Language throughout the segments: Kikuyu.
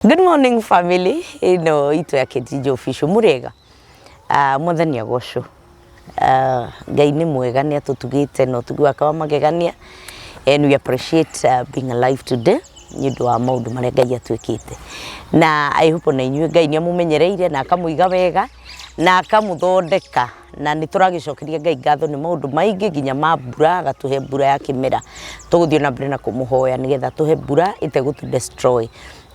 Good morning, family. Ĩno itũ ya Kĩnjinjo Official mũrĩega. Mwathani agocwo. Ngai nĩ mwega, nĩ atũtugĩte na ũtugi wake wa magegania, and we appreciate being alive today nĩ ũndũ wa maũndũ marĩa Ngai atwĩkĩte. Na I hope ona inyuĩ Ngai nĩ amũmenyereire na akamũiga wega na akamũthondeka, na nĩ tũragĩcokeria Ngai ngatho nĩ maũndũ maingĩ, nginya ma mbura, agatũhe mbura ya kĩmera. Tũgũthiĩ na mbere na kũmũhoya nĩgetha atũhe mbura ĩtegũtũ destroy.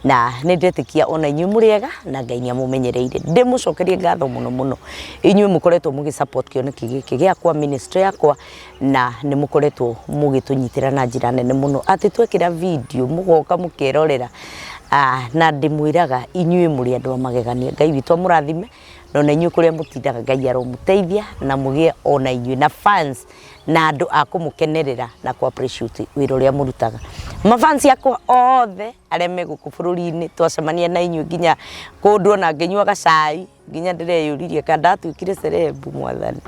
Na nĩ ndetĩkia ona inyuĩ mũrĩ ega na Ngai nĩ amũmenyereire. Ndĩmũcokerie ngatho mũno mũno inyuĩ mũkoretwo mũgĩ support kĩoneki gĩkĩ gĩakwa, ministry yakwa, na nĩ mũkoretwo mũgĩtũnyitĩra na njĩra nene mũno atĩ twekĩra video mũgoka mũkerorera. Na ndĩmwĩraga inyuĩ mũrĩ andũ a magegania. Ngai witũ amũrathime, na ona inyuĩ kũrĩa mũtindaga Ngai aromũteithia na mũgĩe ona inyuĩ na fans na andũ a kũmũkenerera na kũ appreciate wĩra ũrĩa mũrutaga. Mafans akwa othe arĩa me gũkũ bũrũri-inĩ, twacemania na inyuĩ nginya kũndũ ona ngĩnyuaga cai, nginya ndĩreyũririe kana ndatuĩkire celeb. Mwathani,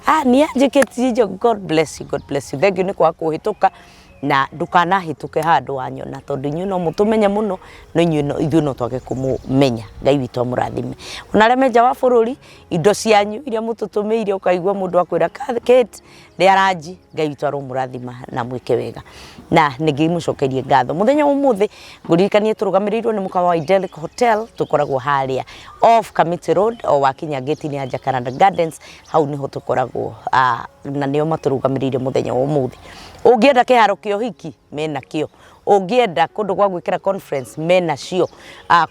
ah, nĩ anjĩkĩtie. God bless you, God bless you. Thank you nĩ kwaga kũhĩtũka, na ndũkanahĩtũke handũ wanyona, tondũ inyuĩ no mũtũmenye mũno, no inyuĩ no ithuĩ no twage kũmũmenya. Ngai witũ amũrathime. Ona arĩa me nja wa bũrũri, indo cianyu iria mũtũtũmĩire, ũkaigua mũndũ akwĩra, "Kate, rĩa ranji." Ngai witũ aromũrathima na mwĩke wega, na nĩ ngĩmũcokerie ngatho. Mũthenya wa ũmũthĩ ngũririkanie tũrũgamĩrĩirwo nĩ mũkawa wa Idyllic Hotel. Tũkoragwo harĩa off Kamiti Road, o wakinya gate-inĩ ya Jacaranda Gardens, hau nĩho tũkoragwo, na nĩo matũrũgamĩrĩire mũthenya wa ũmũthĩ. Ũngĩenda kĩharo kĩa ũhiki, mena kĩo. Ũngĩenda kũndũ gwa gwĩkĩra conference, mena cio,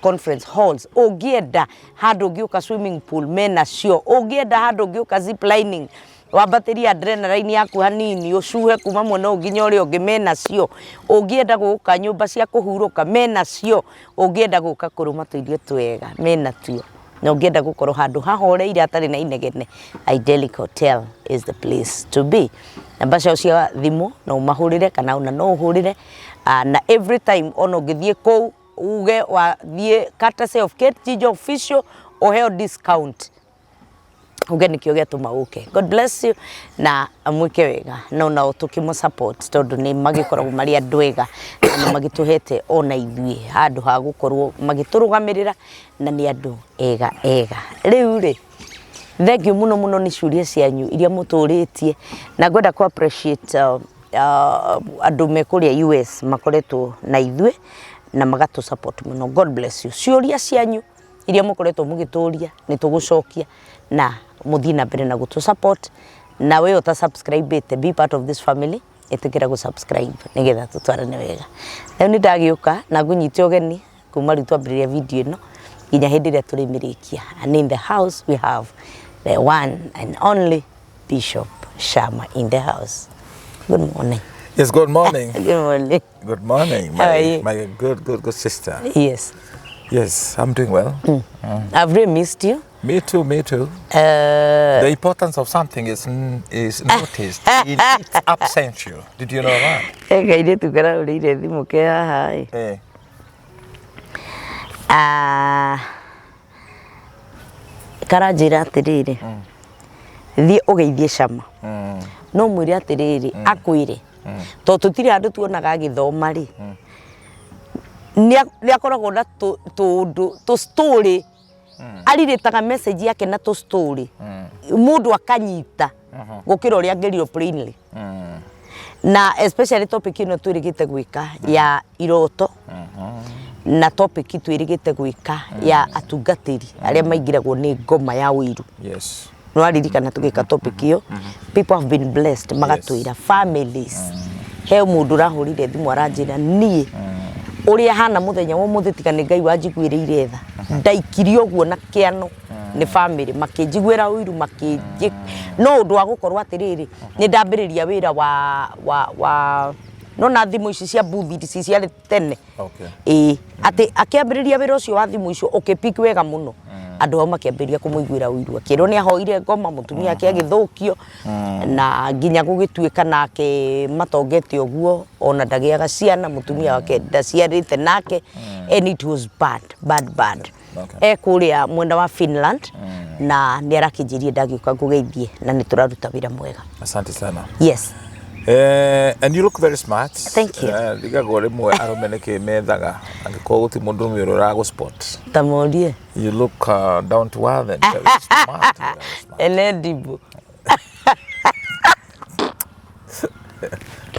conference halls. Ũngĩenda handũ ũngĩũka swimming pool, mena cio. Ũngĩenda handũ ũngĩũka zip lining, wambatĩrie adrenaline yaku hanini, ũcuhe kuma mwena ũyũ nginya ũrĩa ũngĩ, mena cio. Ũngĩenda gũka nyũmba cia kũhurũka, mena cio. Ũngĩenda gũka kũrũma tũirio twega, mena tuo. Na ũngĩenda gũkorwo handũ hahoreire hatarĩ na inegene, Idyllic Hotel is the place to be. Namba ciao cia thimũ no ũmahũrĩre kana ona no ũhũrĩre, na every time ona ũngĩthiĩ kũu uge wathiĩ courtesy of Kate Njijo Official, ũheo discount, uge nĩkĩo gĩatũma ũke. God bless you na mwĩke wega, no nao tũkĩmũ support tondũ nĩ magĩkoragwo marĩ andũ ega na nĩ magĩtũhete ona ithuĩ handũ ha gũkorwo magĩtũrũgamĩrĩra, na nĩ andũ ega ega. Rĩu rĩ, thank you mũno mũno nĩ ciũria cianyu iria mũtũrĩtie, na ngwenda kũ appreciate andũ me kũrĩa US makoretwo na ithuĩ na magatũ support mũno. God bless you. Ciũria cianyu iria mũkoretwo mũgĩtũria nĩ tũgũcokia, na mũthiĩ na mbere na gũtũ support. Na we ũta subscribe, be part of this family, ĩtĩkĩra gũ subscribe nĩgetha tũtwarane wega. Rĩu nĩ ndagĩũka na ngũnyite ũgeni kuma rĩu twambĩrĩria video ĩno nginya hĩndĩ ĩrĩa tũrĩmĩrĩkia. And in the house we have the one and only Bishop Shama in the house. Good morning. Yes, good morning. Good morning. Good morning, How are you? My good, good, good sister. Yes. Yes, I'm doing well. I've really missed you. Me too, me too. The importance of something is noticed in its absentia. Did you know that? Kairĩtu karahũrĩire thimũ ke haha ĩ. Eh. Ah, karanjĩra atĩrĩrĩ, thiĩ ũgeithie Cama, no mwĩre atĩrĩrĩ, akwĩre tondũ tũtirĩ handũ tuonaga agĩthoma rĩ, nĩ akoragwo na tũũndũ tũ story, arirĩtaga message yake na tũ story, mũndũ akanyita gũkĩra ũrĩa angĩrio plainly. Na especially topic ĩno twĩrĩgĩte gwĩka ya iroto, na topic twĩrĩgĩte gwĩka ya atungatĩri arĩa maingĩragwo nĩ ngoma ya ũiru. Nĩwaririkana tũgĩka topic ĩyo, people have been blessed, magatwĩra families. He mũndũ ũrahũrire thimũ aranjĩra, "Niĩ ũrĩa hana mũthenya wa ũmũthĩ, tiga nĩ Ngai wanjiguĩrĩire tha, ndaikirio ũguo na kĩano nĩ family, makĩnjiguĩra ũiru, makĩnjĩ no ũndũ wa gũkorwo atĩrĩrĩ, nĩ ndambĩrĩria wĩra wa nona thimũ ici cia booth ici ciarĩ tene." Ĩĩ, atĩ akĩambĩrĩria wĩra ũcio wa thimũ icio ũkĩpick wega mũno, andũ ao makĩambĩrĩria kũmũiguĩra ũiru, akĩrwo nĩ ahoire ngoma, mũtumia ake agĩthũkio, na nginya gũgĩtuĩka nake matongete ũguo, ona ndagĩaga ciana, mũtumia wake ndaciarĩte nake, and it was bad, bad, bad. E kũrĩa mwena wa Finland, na nĩ arakĩnjĩrie ndagĩũka ngũgeithie, na nĩ tũraruta wĩra mwega. Asante sana. Yes. And you look very smart. Thank you. Ndigagwo rĩmwe arũme nĩkĩ methaga angĩkorwo gũtirĩ mũndũ ũmwe ũrĩa ũragũ-spot. Ta morie. You look down to earth and very smart. Very smart. Enedibu.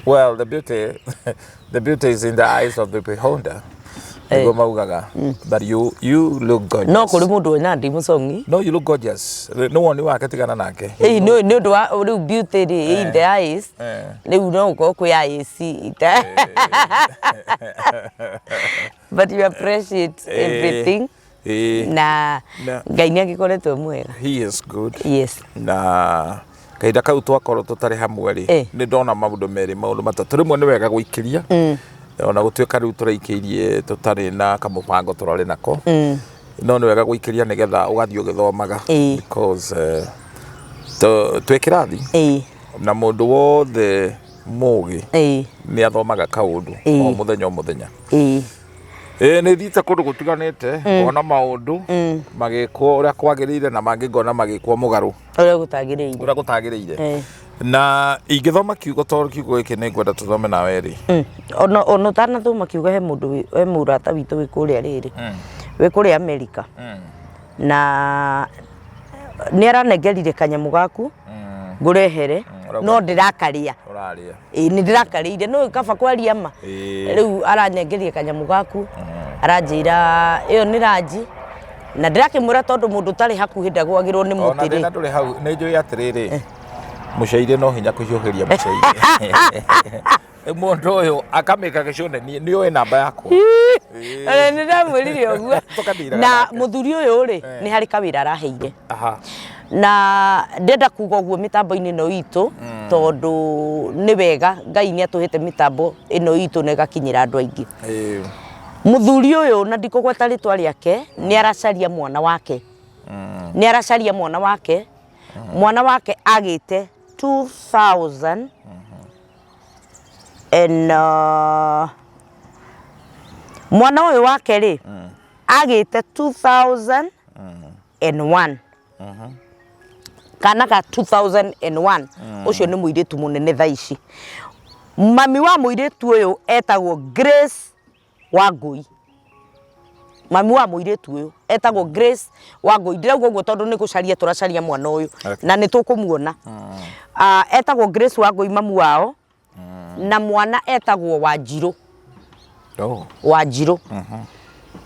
Well, the beauty is in the eyes of the beholder. Nĩguo maugaga. But you look gorgeous. No kũrĩ mũndũ wena ndi mũcong'i. No, you look gorgeous. Nĩ woni wake, tigana nake. Ĩĩ, nĩ ũndũ wa rĩu beauty rĩ in the eyes. Rĩu no gũkorwo kwĩ eyes ita. But you appreciate everything. Na Ngai nĩ agĩkoretwo mwega. He is good. Yes. Na kahinda kau twakorwo tũtarĩ hamwe rĩ, nĩ ndona maũndũ merĩ, maũndũ matatũ. Rĩmwe nĩ wega gũikĩria, ona gũtuĩka rĩu tũraikĩirie tũtarĩ na kamũbango tũrarĩ nako, no nĩ wega gũikĩria nĩgetha ũgathiĩ ũgĩthomaga, because twĩ kĩrathi na mũndũ wothe mũgĩ nĩ athomaga kaũndũ o mũthenya o mũthenya. Ĩĩ, nĩ thiĩte kũndũ gũtiganĩte, ngona maũndũ magĩkwo ũrĩa kwagĩrĩire na mangĩ ngona magĩkwo mũgarũ ũrĩa gũtagĩrĩire. Ũrĩa gũtagĩrĩire. Na ingĩthoma kiugo, tondũ kiugo gĩkĩ nĩ ngwenda tũthome nawe rĩ. Ona ũtanathoma kiugo, he mũndũ he mũrata witũ wĩ kũrĩa rĩrĩ, wĩ kũrĩa Amerika, na nĩ aranengerire kanyamũ gaku ngũrehere, no ndĩrakarĩa. Ũrarĩa. Ĩĩ, nĩ ndĩrakarĩire, no kaba kwaria ma. Rĩu aranengeria kanyamũ gaku, aranjĩra ĩyo nĩ ranji, na ndĩrakĩmwĩra tondũ mũndũ ũtarĩ hakuhĩ ndagwagĩrwo nĩ Ona mũtĩ thĩna rĩ. ndũrĩ hau, nĩ njũĩ atĩrĩrĩ, mũcairi no hinya kũhiũhĩria mũcairi. Mũndũ ũyũ akamĩka gĩcũne, nĩ ũĩ namba yakwa. Ona nĩ ndamwĩrire ũguo. Tũkandiraga Na nake. Mũthuri ũyũ rĩ, nĩ harĩ kawĩra araheire, na ndenda kuga ũguo mĩtambo-inĩ ĩno itũ, tondũ nĩ wega Ngai nĩ atũhete mĩtambo ĩno itũ na ĩgakinyĩra andũ aingĩ. Mũthuri ũyũ, na ndikũgweta rĩtwa rĩake, nĩ aracaria mwana wake, nĩ aracaria mwana wake. Mwana wake agĩte 2000 and mwana ũyũ wake rĩ, agĩte 2001, kana ga 2001. Ũcio nĩ mũirĩtu mũnene thaa ici. Mami wa mũirĩtu ũyũ etagwo Grace Wangũi. Mami wa mũirĩtu ũyũ etagwo Grace Wangũi. Ndĩrauga ũguo tondũ nĩ gũcaria tũracaria mwana ũyũ na nĩ tũkũmuona. Ah, etagwo Grace Wangũi mamu wao, na mwana etagwo Wanjirũ. Wanjirũ.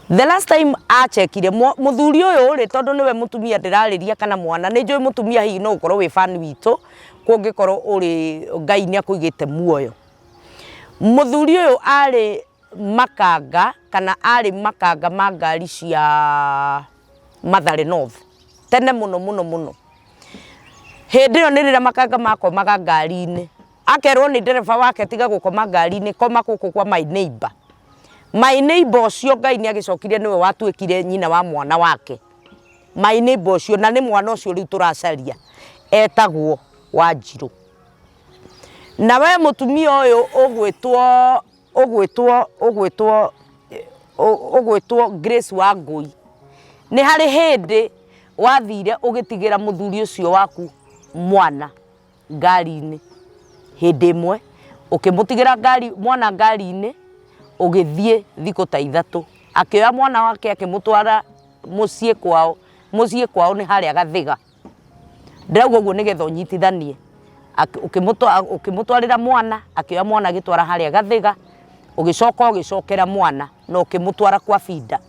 The last time achekire mũthuri ũyũ rĩ, tondũ nĩwe mũtumia ndĩrarĩria kana mwana, nĩ njũĩ mũtumia hihi no ũkorwo wĩ fan witũ, kũngĩkorwo ũrĩ Ngai nĩ akũigĩte muoyo. Mũthuri ũyũ arĩ makanga, kana arĩ makanga ma ngari cia Mathare North tene mũno mũno mũno. Hĩndĩ ĩyo nĩ rĩrĩa makanga makomaga ngari-inĩ, akerwo nĩ ndereba wake, "Tiga gũkoma ngari-inĩ, koma gũkũ kwa my neighbor." My neighbor ũcio, Ngai nĩ agĩcokire nĩwe watuĩkire nyina wa mwana wake, my neighbor ũcio, na nĩ mwana ũcio rĩu tũracaria, etagwo Wanjirũ. Na we mũtumia ũyũ ũgwĩtwo Grace Wangũi, nĩ harĩ hĩndĩ wathire ũgĩtigĩra mũthuri ũcio waku mwana ngari-inĩ. Hĩndĩ ĩmwe ũkĩmũtigĩra ngari, mwana ngari-inĩ, ũgĩthiĩ thikũ ta 3, akĩoya mwana wake akĩmũtwara mũciĩ kwao. Mũciĩ kwao nĩ harĩa Gathĩga. Ndĩrauga ũguo nĩgetha ũnyitithanie. Ũkĩmũtwarĩra mwana, akĩoya mwana agĩtwara harĩa Gathĩga, ũgĩcoka ũgĩcokera mwana na ũkĩmũtwara kwa Binda.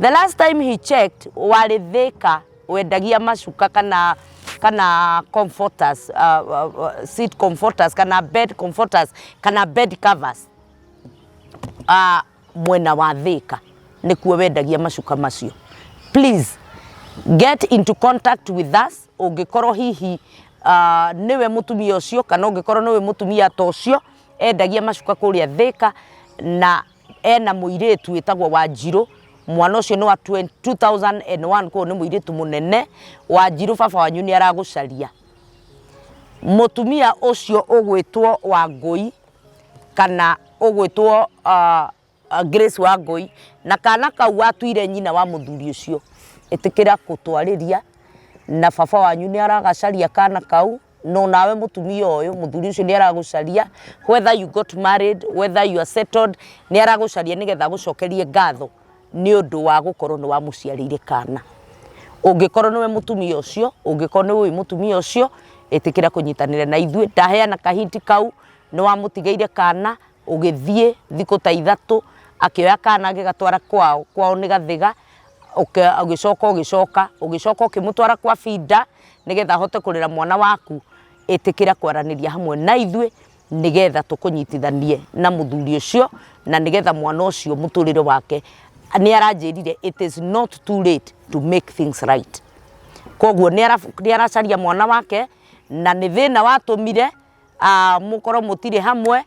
The last time he checked, warĩ Thĩka, wendagia macuka kana comforters, seat comforters kana bed comforters kana bed covers, mwena wa Thĩka nĩkuo wendagia macuka macio. Please get into contact with us ũngĩkorwo hihi nĩwe mũtumia ũcio, kana ũngĩkorwo nĩwe mũtumia ta ũcio endagia macuka kũrĩa Thĩka na ena mũirĩtu wĩtagwo Wanjirũ. Mwana ũcio nĩ wa 20 2001, koguo nĩ mũirĩtu mũnene. Wanjirũ, baba wanyu nĩ aragũcaria. Mũtumia ũcio ũgwĩtwo Wangũi kana ũgwĩtwo Grace Wangũi na kana kau watuire nyina wa mũthuri ũcio, ĩtĩkĩra kũtwarĩria na baba wanyu nĩ aragacaria kana kau. No nawe mũtumia ũyũ, mũthuri ũcio nĩ aragũcaria, whether you got married, whether you are settled, nĩ aragũcaria nĩgetha agũcokerie ngatho nĩ ũndũ wa gũkorwo nĩ wamũciarĩire kana. Ũngĩkorwo nĩwe mũtumia ũcio, ũngĩkorwo nĩ ũĩ mũtumia ũcio, ĩtĩkĩra kũnyitanĩra na ithuĩ. Ndaheana kahinti kau, nĩ wamũtigĩire kana, ũgĩthiĩ thikũ ta ithatũ, akĩoya kana agĩgatwara kwao, kwao nĩ Gathĩga, ũgĩcoka ũgĩcoka, ũgĩcoka ũkĩmũtwara kwa Binda, nĩgetha ahote kũrera mwana waku, ĩtĩkĩra kwaranĩria hamwe na ithuĩ, nĩgetha tũkũnyitithanie na mũthuri ũcio, na nĩgetha mwana ũcio mũtũrĩre wake, nĩ aranjĩrire it is not too late to make things right. Koguo nĩ aracaria mwana wake, na nĩ thĩna watũmire mũkorwo mũtirĩ hamwe,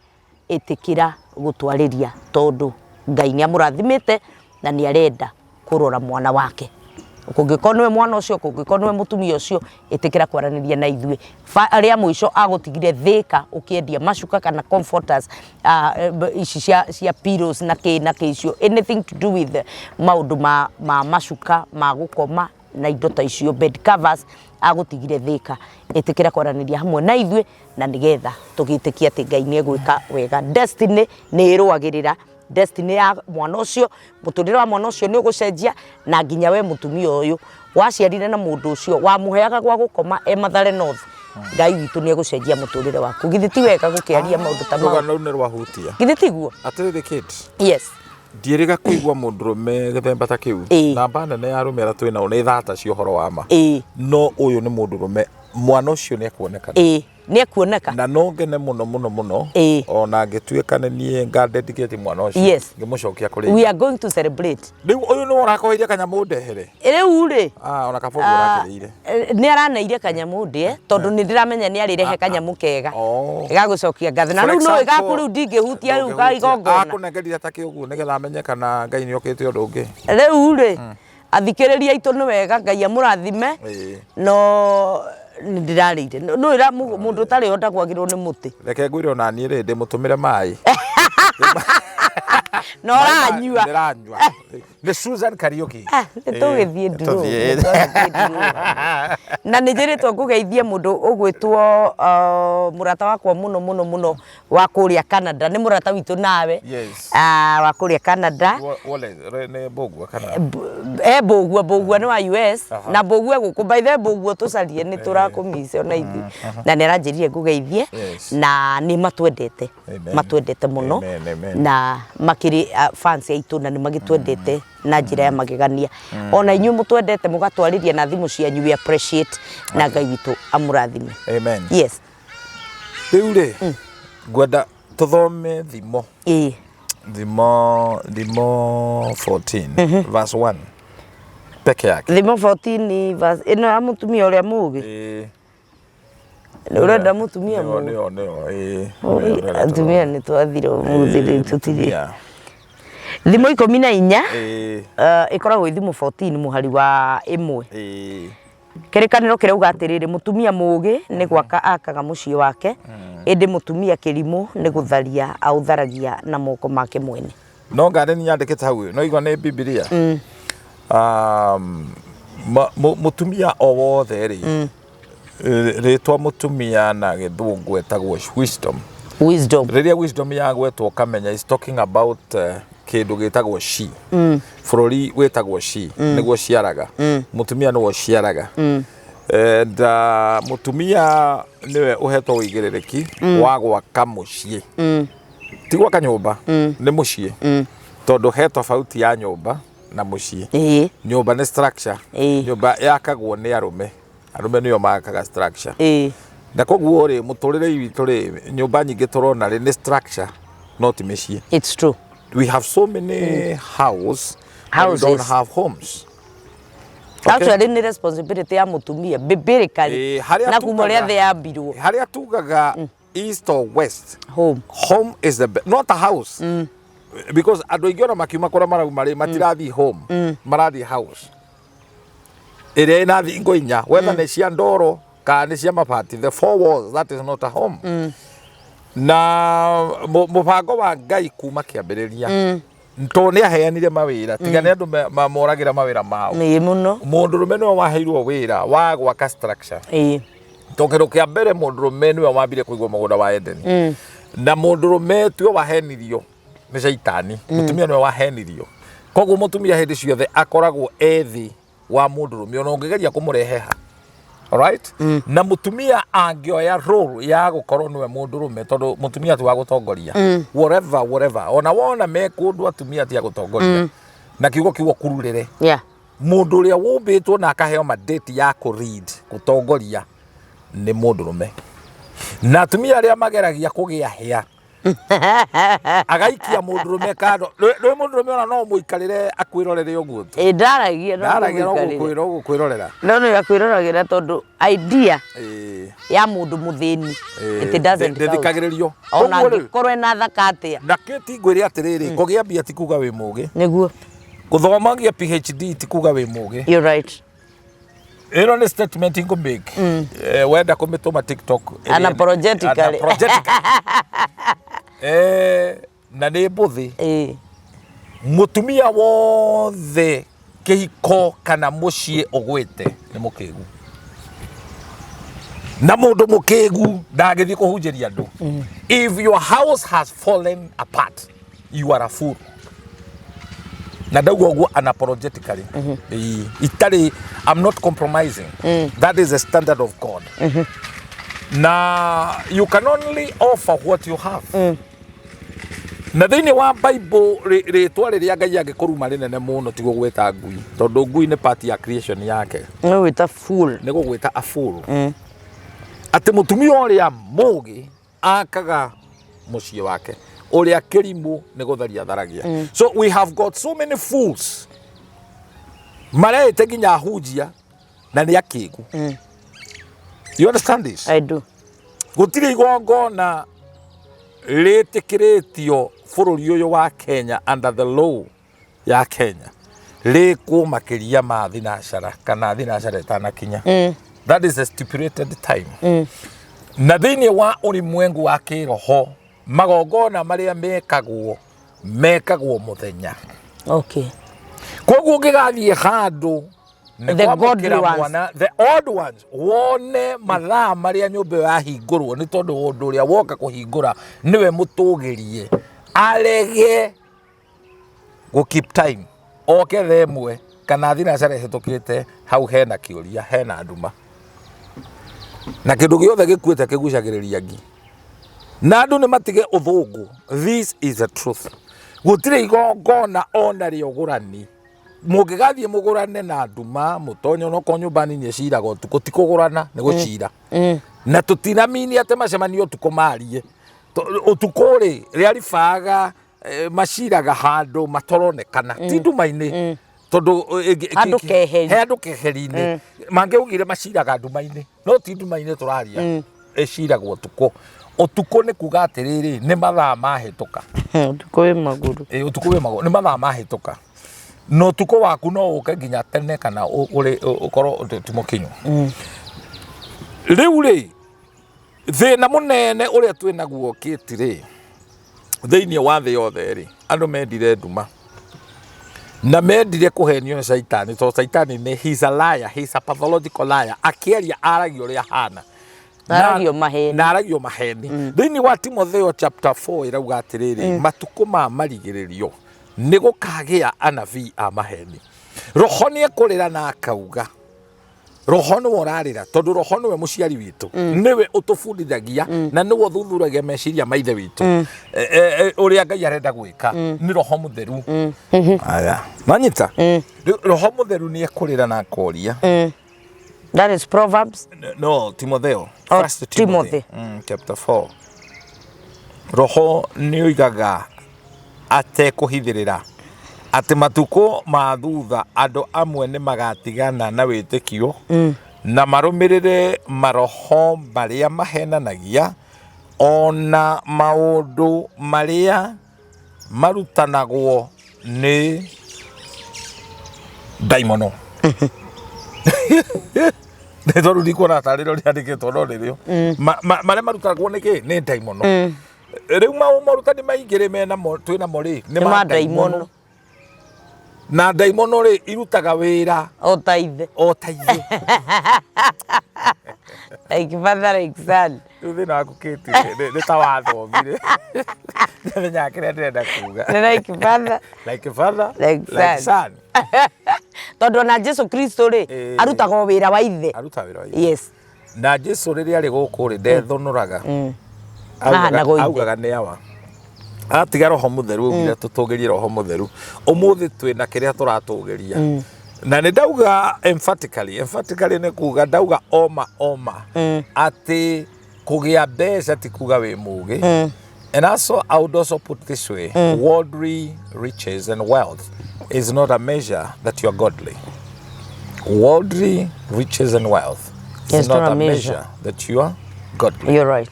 ĩtĩkĩra gũtwarĩria tondũ Ngai nĩ amũrathimĩte na nĩ arenda kũrora mwana wake. Kũngĩkorwo nĩwe mwana ũcio, kũngĩkorwo nĩwe mũtumia ũcio, ĩtĩkĩra kwaranĩria na ithuĩ. Rĩa mũico agũtigire Thĩka ũkĩendia macuka kana comforters ici cia pillows na kĩ na kĩ icio, anything to do with maũndũ ma macuka ma gũkoma na indo ta icio, bed covers, agũtigire Thĩka. Ĩtĩkĩra kwaranĩria hamwe na ithuĩ na nĩgetha tũgĩtĩkie atĩ Ngai nĩ egwĩka wega. Destiny nĩ ĩrũagĩrĩra destiny ya mwana ũcio, mũtũrĩre wa mwana ũcio nĩ ũgũcenjia na nginya we mũtumia ũyũ waciarire na mũndũ ũcio wamũheaga gwa gũkoma e Mathare North, Ngai witũ nĩ egũcenjia mũtũrĩre waku. Githĩ ti wega gũkĩaria maũndũ ta mau? Rũgano rũu nĩ rwahutia. Githĩ tiguo? Atĩrĩrĩ Kate. Yes. Ndiĩrĩga kũigua mũndũrũme gĩthemba ta kĩu. Namba nene ya arũme arĩa twĩ nao nĩ thata cia ũhoro wa ma. No ũyũ nĩ mũndũrũme, mwana ũcio nĩ ekuoneka. Ĩĩ, nĩ ekuoneka. Na no ngene mũno mũno mũno. Ona ngĩtuĩka nĩ niĩ nga dedicate mwana ũcio. Yes. Ngĩmũcokia kũrĩ. We are going to celebrate. Rĩu ũyũ nĩwe ũrakoheire kanyamũ ndehere? Rĩu rĩ. Ah, ona kaba ũguo ũrakĩrĩire. Nĩ araneire kanyamũ ndĩe tondũ nĩ ndĩramenya nĩ arĩrehe kanyamũ kega Oh. ga gũcokia ngatho na For rĩu nĩ example, gaku rĩu ndingĩhutia rĩu ka ndũngĩhutia. igongona. Akũnengerire ta kĩ ũguo nĩgetha amenye kana Ngai nĩ okĩte ũndũ ũngĩ. Rĩu rĩ athikĩrĩria aitũ nĩ wega Ngai amũrathime no nĩ ndĩrarĩire nĩ ũra mũndũ ũtarĩ ho ndagwagĩrwo nĩ mũtĩ. Reke ngwĩre ona niĩ rĩ ndĩmũtũmĩre maĩ. Na ũranyua. Ndĩranyua. Nĩ Susan Kariuki. Ah, nĩ tũgĩthiĩ ndurũ Tũthiĩ. nĩ tũgĩthiĩ ndurũ. Na nĩ njĩrĩtwo ngũgeithie mũndũ ũgwĩtwo mũrata wakwa mũno mũno mũno wa kũrĩa Canada nĩ mũrata witũ nawe. Yes. Ah, wa kũrĩa Canada. Wole, nĩ Mbũgua kana? E Mbũgua, Mbũgua nĩ wa US na Mbũgua gũkũ by the way Mbũgua tũcarie nĩ tũrakũmice ona ithuĩ na nĩ aranjĩrire ngũgeithie Yes. na nĩ matwendete. Amen. Matwendete mũno Amen, amen. na makĩrĩ fans aitũ na nĩ magĩtwendete na njĩra ya magegania ona inyuĩ mũtwendete mũgatwarĩria na thimũ cianyu we appreciate na Ngai witũ amũrathime. Amen. Yes. Rĩu rĩ ngwenda tũthome thimo. Thimo 14 verse 1 peke yake. Thimo 14 verse ĩno ya mũtumia ũrĩa mũũgĩ. Ũrenda mũtumia Nĩyo mũũgĩ? nĩyo nĩyo ĩĩ. Atumia nĩ twathira ũmũthĩ rĩu tũtirĩ. Thimo 14 ĩkoragwo ĩ thimo 14 mũhari wa 1. Kĩrĩkanĩro kĩrauga atĩrĩrĩ, mũtumia mũũgĩ nĩ gwaka akaga mũciĩ wake, ĩndĩ mũtumia kĩrimũ nĩ gũtharia aũtharagia na moko make mwene. No ngareni yandĩkĩte hau no igua nĩ Bibilia. Mũtumia o wothe rĩ, rĩtwa mũtumia na gĩthũngũ etagwo wisdom. Wisdom. Rĩrĩa wisdom yagwetwo ũkamenya is talking about kĩndũ gĩtagwo she. Bũrũri wĩtagwo she nĩguo ciaraga. Mũtumia nĩwe ũciaraga. And mũtumia nĩwe ũhetwo ũigĩrĩrĩki wa gwaka mũciĩ. Ti gwaka nyũmba, nĩ mũciĩ. Tondũ he tofauti ya nyũmba na mũciĩ. Nyũmba nĩ structure. Nyũmba yakagwo nĩ arũme. Arũme nĩo makaga structure. Na koguo rĩ, mũtũrĩre witũ rĩ, nyũmba nyingĩ tũrona rĩ, nĩ structure no ti mĩciĩ. It's true. We have so many house, but we don't Houses. have homes. Okay. Actually nĩ responsibility ya mũtumia biblically Harĩa na kuma ũrĩa tugaga- thĩ yambirwo. Harĩa tugaga east or west, Home. Home is the not a house. Because andũ aingĩ ona makiuma kũrĩa marauma rĩ, matirathiĩ home, marathiĩ house ĩrĩa ĩna thingo inya, whether nĩ cia ndoro kana nĩ cia mabati, the four walls, that is not a home. Na mũbango wa Ngai kuma kĩambĩrĩria tondũ nĩ aheanire mawĩra tiga nĩ andũ moragĩra mawĩra mao. Ĩĩ mũno. Mũndũrũme nĩwe waheirwo wĩra wa gwaka structure. Tondũ kĩndũ kĩa mbere, mũndũrũme nĩwe wambire kũigua mũgũnda wa Edeni, na mũndũrũme tiwe wahenirio nĩ caitani, mũtumia nĩwe wahenirio. Koguo mũtumia hĩndĩ ciothe akoragwo e thĩ wa mũndũrũme, ona ũngĩgeria kũmũrehe ha. Alright? Na mũtumia angĩoya role ya gũkorwo nĩwe mũndũrũme, tondũ mũtumia ti wa gũtongoria, whatever whatever, ona wona me kũndũ atumia ti a gũtongoria, na kiugo kiugo kururĩre. Mũndũ ũrĩa wũmbĩtwo na akaheo mandate ya kũ lead, gũtongoria, nĩ mũndũrũme. Na atumia arĩa mageragia kũgĩa hĩa agaikia mũndũrũme kando, rĩ mũndũrũme ona no mũikarĩre akwĩrorere ũguo tu. Ĩ, ndaragia no ndaragia no kũmũikarĩra. Gũkwĩrorera. No nĩ akwĩroragĩra tondũ idea ya mũndũ mũthĩni, it doesn't count. Ndĩthikagĩrĩrio. Ona Koguo rĩ, angĩkorwo ena thaka atĩa. Na kĩ ti ngwĩre atĩrĩrĩ, kũgĩa mbia ti kuga wĩ mũgĩ. Nĩguo. Gũthomagia PhD ti kuga wĩ mũgĩ. You're right. Ĩno nĩ statement ngũ make. Wenda kũmĩtũma TikTok Unapologetically. Unapologetically. Na nĩ mbũthĩ. Mũtumia wothe kĩhiko kana mũciĩ ũgwĩte nĩ mũkĩgu, na mũndũ mũkĩgu ndangĩthiĩ kũhunjĩria andũ. If your house has fallen apart, you are a fool. Na ndauga ũguo unapologetically. Ĩĩ, itarĩ, I'm not compromising. That is the standard of God, na you can only offer what you have. Na thĩinĩ wa Bible, rĩtwa rĩrĩa Ngai angĩkũruma rĩnene mũno ti gũgwĩta ngui, tondũ ngui nĩ part ya creation yake. Nĩ gwĩta fool. Nĩ gũgwĩta a fool. Atĩ mũtumia ũrĩa mũgĩ akaga mũciĩ wake, ũrĩa kĩrimũ nĩ gũtharia tharagia. So we have got so many fools mareĩte nginya ahunjia na nĩ akĩgu. You understand this? I do. Gũtirĩ igongona rĩtĩkĩrĩtio bũrũri ũyũ wa Kenya under the law ya Kenya rĩkwo makĩria ma thinacara kana thinacara ĩtanakinya. That is a stipulated time. Na thĩinĩ wa ũlimwengu wa kĩroho, magongona marĩa mekagwo mekagwo mũthenya. Koguo ũngĩgathiĩ handũ nĩ The kwamũkĩra godly ones. mwana, the odd ones, wone mathaa marĩa nyũmba ĩyo yahingũrwo, nĩ tondũ ũndũ ũrĩa woka kũhingũra nĩwe mũtũgĩrie, arege gũ keep time, oke thaa 1 kana thinacara ĩhĩtũkĩte, hau hena kĩũria, hena nduma, na kĩndũ gĩothe gĩkuĩte kĩgucagĩrĩria ngi. Na andũ nĩ matige ũthũngũ. This is the truth. Gũtirĩ igongona ona rĩa ũgũrani mũngĩgathiĩ mũgũrane na nduma, mũtonye onokorwo nyũmba nini ĩciraga ũtukũ. Ti kũgũrana, nĩ gũcira. Na tũtinamini atĩ macemanio ũtukũ marie. Ũtukũ rĩ rĩa ribaga, maciraga handũ mataronekana, ti nduma-inĩ, tondũ Handũ keheri. He handũ keheri-inĩ mangĩaugire maciraga nduma-inĩ, no ti nduma-inĩ tũraria, ĩciragwo ũtukũ. Ũtukũ nĩ kuga atĩrĩrĩ, nĩ mathaa mahĩtũka. Ũtukũ wĩ magũrũ. Ĩ, ũtukũ wĩ magũrũ, nĩ mathaa mahĩtũka, na ũtukũ waku no ũke nginya tene kana ũkorwo ti mũkinyu. Rĩu rĩ, thĩna mũnene ũrĩa twĩ naguo kĩti rĩ, thĩinĩ wa thĩ yothe rĩ, andũ mendire nduma na mendire kũhenio nĩ caitani, tondũ caitani nĩ, he's a liar, he's a pathological liar. Akĩaria aragia ũrĩa ahana. Na aragio maheni. Na aragio maheni. Thĩinĩ wa Timotheo chapter 4 ĩrauga atĩrĩrĩ, matukũ ma marigĩrĩrio nĩ gũkagĩa anabii a maheni. Roho nĩ ekũrĩra na akauga, roho nĩwe ũrarĩra, tondũ roho nĩwe mũciari witũ, nĩwe ũtũbundithagia na nĩwe ũthuthuragia meciria ma ithe witũ. Ũrĩa Ngai arenda gwĩka nĩ Roho Mũtheru. Aya manyita. Rĩu Roho Mũtheru nĩ ekũrĩra na akoria. That is Proverbs. No, Timotheo. Oh, First Timothy. Timothy. Chapter 4. Roho nĩ oigaga atekũhithĩrĩra atĩ matukũ ma thutha andũ amwe nĩ magatigana na wĩtĩkio na marũmĩrĩre maroho marĩa mahenanagia ona maũndũ marĩa marutanagwo nĩ ndaimono. Nĩ tondũ ndikuona tarĩ rĩo rĩandĩkĩtwo, no nĩrĩo. Marĩa marutanagwo nĩ kĩ? Nĩ ndaimono. Rĩu morutani maingĩ rĩ menamo twĩnamo rĩ nĩ Nĩ ma ma ndaimono. Ndaimono. Na ndaimono rĩ irutaga wĩra o ta ithe. O ta ithe. Like father, like son. Rĩu thĩna waku Kate nĩ ta wathomire, ndiamenyaga kĩrĩa ndĩrenda kuga. Nĩ like father like father like like son. Son. Tondũ ona Jesu Kristo rĩ, arutaga o wĩra wa ithe. Aruta wĩra wa ithe. Na Jesu rĩrĩa arĩ gũkũ rĩ, ndethũnũraga. Ahanaga o ithe. Augaga nĩ awa atiga Roho Mũtheru, augire tũtũgĩrie Roho Mũtheru. Ũmũthĩ twĩna kĩrĩa tũratũgĩria, na nĩ ndauga emphatically, emphatically nĩ kuga ndauga oma oma atĩ kũgĩa mbeca ti kuga wĩ mũgĩ. And also I would also put this way: worldly riches and wealth is not a measure that you are godly. Worldly riches and wealth is It's not a measure that you are godly. You're right.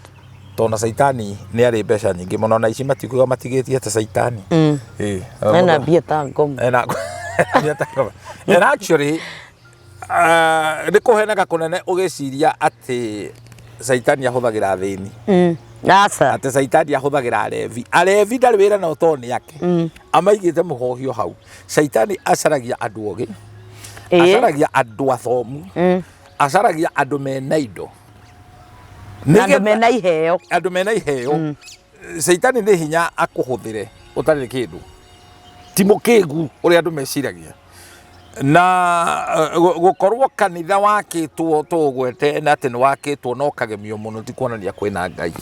Tondũ caitani nĩ arĩ mbeca nyingĩ mũno, na ici matikuga matigĩtie ta caitani. Ĩĩ. Ena mbia ta ngoma. Ena mbia ta ngoma. And actually nĩ kũhenaga kũnene ũgĩciria atĩ caitani ahũthagĩra athĩni, Aca. atĩ caitani ahũthagĩra arevi. Arevi ndarĩ wĩra nao tondũ nĩ ake amaigĩte mũhohio hau. Caitani acaragia andũ ogĩ, acaragia andũ athomu, acaragia andũ mena indo. Na andũ mena iheo. Andũ mena iheo. Caitani nĩ hinya akũhũthĩre ũtarĩ kĩndũ, ti mũkĩgu ũrĩa andũ meciragia. Na gũkorwo kanitha wakĩtwo tũgwete na atĩ nĩ wakĩtwo na ũkagemio mũno ti kuonania kwĩna Ngai.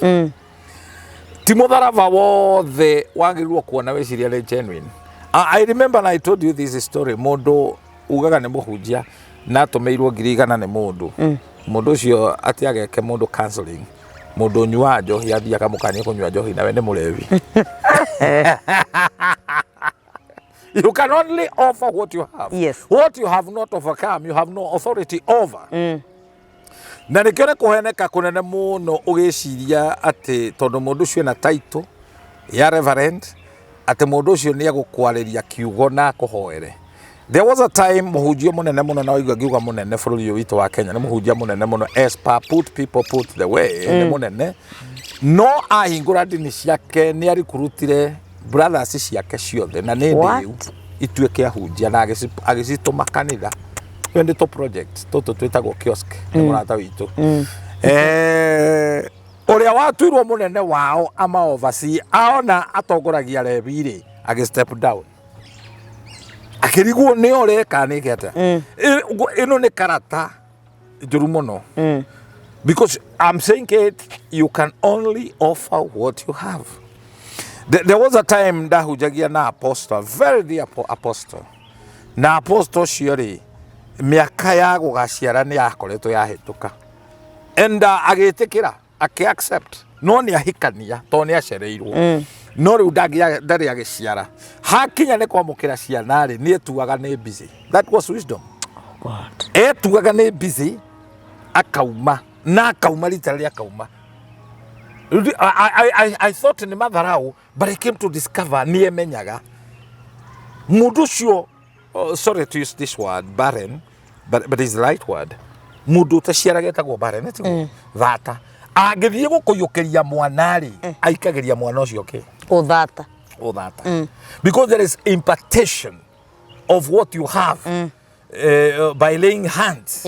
Ti mũtharaba wothe wagĩrĩirwo kuona wĩciria nĩ genuine. I remember, and I told you this story, mũndũ ugaga nĩ mũhunjia na atũmĩirwo 100,000 nĩ mũndũ. Mũndũ ũcio atĩ ageke mũndũ counseling, mũndũ ũnyuaga njohi, athiĩ akamũkania kũnyua njohi nawe nĩ mũrevi. You can only offer what you have. What you have not overcome, you have no authority over. Na nĩkĩo nĩ kũheneka kũnene mũno ũgĩciria atĩ tondũ mũndũ ũcio ena title ya reverend, atĩ mũndũ ũcio nĩ egũkwarĩria kiugo na akũhoere. There was a time mũhunjia mũnene mũno, na waigua ngiuga mũnene bũrũri ũyũ witũ wa Kenya, nĩ mũhunjia mũnene mũno as per put people put the way, nĩ mũnene, no ahingũra ndini ciake nĩ arikurutire brothers ciake ciothe na nĩ What? ndĩu ituĩke ahunjia na agĩcitũma kanitha. Ĩyo nĩ tũ project tũtũ twĩtagwo kiosk nĩ mũrata witũ. Ũrĩa watuirwo mũnene wao ama oversee aona atongoragia rebi rĩ, agĩ step down, akĩrigwo nĩ ũreka nĩke atĩa. Ĩno nĩ karata njũru mũno, because I'm saying it, you can only offer what you have. There was a time ndahunjagia na apostle, a very dear apostle, na apostle ũcio rĩ, mĩaka ya gũgaciara nĩ yakoretwo yahĩtũka, and agĩtĩkĩra, akĩ accept, no nĩ ahikania tondũ nĩ acereirwo, no rĩu ndarĩ agĩciara. Hakinya nĩ kwamũkĩra ciana rĩ, nĩ etuaga nĩ busy. That was wisdom. God. Etuaga nĩ busy, akauma na akauma rita rĩrĩa akauma. Rĩu I thought nĩ matharau, but I came to discover nĩ emenyaga mũndũ ũcio, oh, sorry to use this word barren, but it's the right word, mũndũ ũtaciaraga etagwo barren, tiguo? Thata angĩthiĩ gũkũiyũkĩria mwana rĩ, aikagĩria mwana ũcio kĩ? Ũthata. Ũthata, because there is impartation of what you have by laying hands.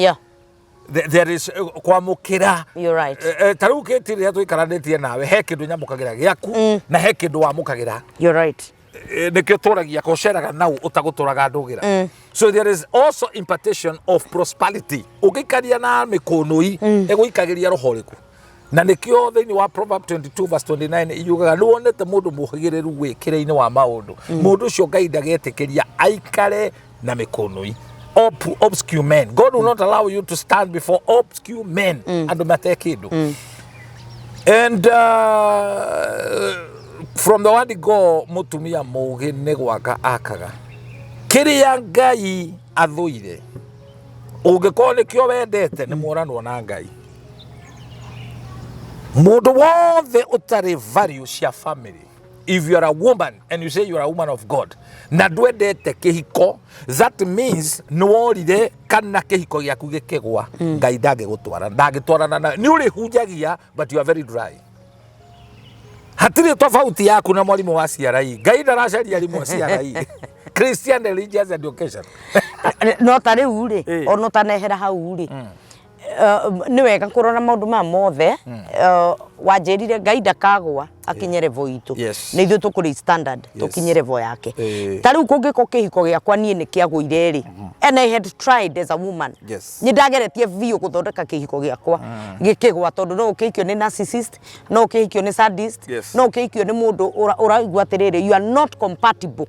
There is kwamũkĩra. You're right. Ta rĩu kĩti rĩrĩa tũikaranĩtie nawe, he kĩndũ nyamũkagĩra gĩaku na he kĩndũ wamũkagĩra. You're right. Nĩkĩo tũragia kũceraga nau ũtagũtũraga ndũgĩra. So there is also impartation of prosperity. Ũngĩikaria na mĩkũnũi, ĩgũikagĩria roho ũrĩkũ? Na nĩkĩo thĩinĩ wa Proverb 22 verse 29 yugaga nĩ wonete mũndũ mũhĩgĩrĩru wĩkĩre-inĩ wa maũndũ, mũndũ ũcio Ngai ndagetĩkĩria aikare na mĩkũnũi. Obscure men, God will not allow you to stand before obscure men, andũ mate kĩndũ. And from the word go, mutumia mũũgĩ nĩ gwaka akaga kĩrĩa Ngai athũire. Ũngĩkorwo nĩkĩo wendete, nĩ mworanwo na Ngai. Mũndũ wothe ũtarĩ value cia family, if you are a woman and you say you are a woman of God na ndwendete kĩhiko, that means nĩ worire kana kĩhiko gĩaku gĩkĩgwa. Ngai ndangĩgũtwara, ndangĩtwarana nawe. Nĩ ũrĩhunjagia, but you are very dry. Hatirĩ tofauti yaku na mwarimũ wa CRE. Ngai ndaracaria arimũ a CRE. Christian religious education. No ta rĩu rĩ, ona ũtanehera hau rĩ, nĩ wega kũrora maũndũ maya mothe. Wanjĩrire Ngai ndakagwa akinye level itũ. Nĩ ithuĩ tũkũrĩ standard tũkinye level yake. Ta rĩu kũngĩkorwo kĩhiko gĩakwa niĩ nĩ kĩagũire rĩ, and I had tried as a woman, nĩ ndageretie biũ gũthondeka kĩhiko gĩakwa gĩkĩgwa, tondũ no ũkĩhikio nĩ narcissist, no ũkĩhikio nĩ sadist, no ũkĩhikio nĩ mũndũ ũraigua atĩrĩrĩ, you are not compatible.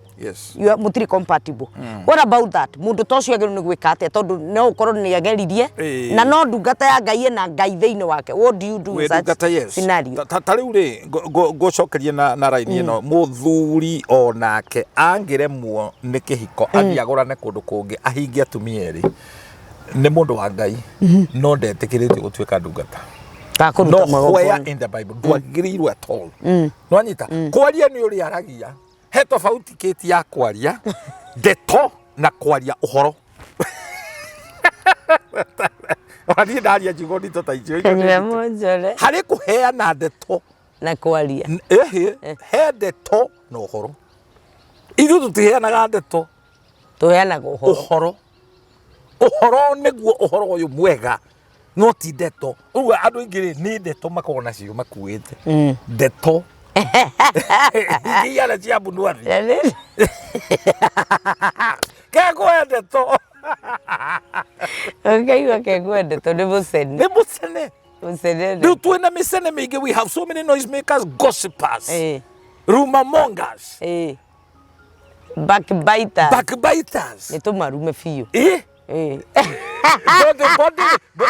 You are, mũtirĩ compatible. What about that? Mũndũ ta ũcio agĩrĩirwo nĩ gwĩka atĩa? Tondũ no ũkorwo nĩ ageririe na no ndungata ya Ngai ĩna Ngai thĩinĩ wake. What do you do in Wĩ such ndungata, yes. scenario? Ta rĩu rĩ, ngũcokerie na raini ĩno. Mũthuri onake angĩremwo nĩ kĩhiko, athiĩ agũrane kũndũ kũngĩ, ahingie atumia erĩ, nĩ mũndũ wa Ngai, no ndetĩkĩrĩtio gũtuĩka ndungata. Kana kũruta No where magongona. in the Bible ndwagĩrĩirwo at all. Nwanyita kwaria nĩ ũrĩa aragia, he tofauti kĩti ya kwaria ndeto na kwaria ũhoro. Ona niĩ ndaria njugo nditũ ta icio, icio nĩ Kanyua nditũ. mũnjore. Harĩ kũheana ndeto na kwaria. Ĩhĩ, he ndeto na ũhoro. Ithuĩ tũtiheanaga ndeto. Tũheanaga ũhoro. Ũhoro, ũhoro nĩguo ũhoro ũyũ mwega, no ti ndeto. Ũguo andũ aingĩ rĩ, nĩ ndeto makoragwo nacio makuĩte ndeto iara cia mbunuathi kekũhe ndeto. Ũkaigua kekũhe ndeto nĩ mũcene. Nĩ mũcene. Mũcene. Rĩu twĩna mĩcene mĩingĩ. We have so many noise makers, gossipers, rumor mongers, backbiters, backbiters. Nĩ tũmarume biũ. Body, body,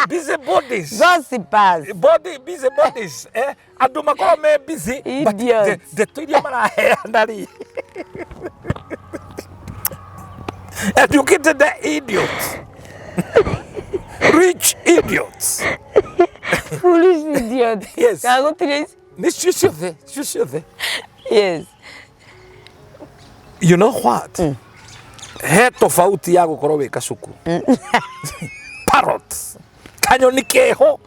busy bodies. Gossipers. Body, busy bodies, eh? Andũ makorwo me busy but Idiots. Ndeto iria maraheana rĩ, educated idiots, rich idiots. Foolish idiots. Yes. Kana gũtirĩ ici? Nĩ cio ciothe, cio ciothe. You know what, he tofauti ya gũkorwo wĩ kacuku, parrot, kanyoni keho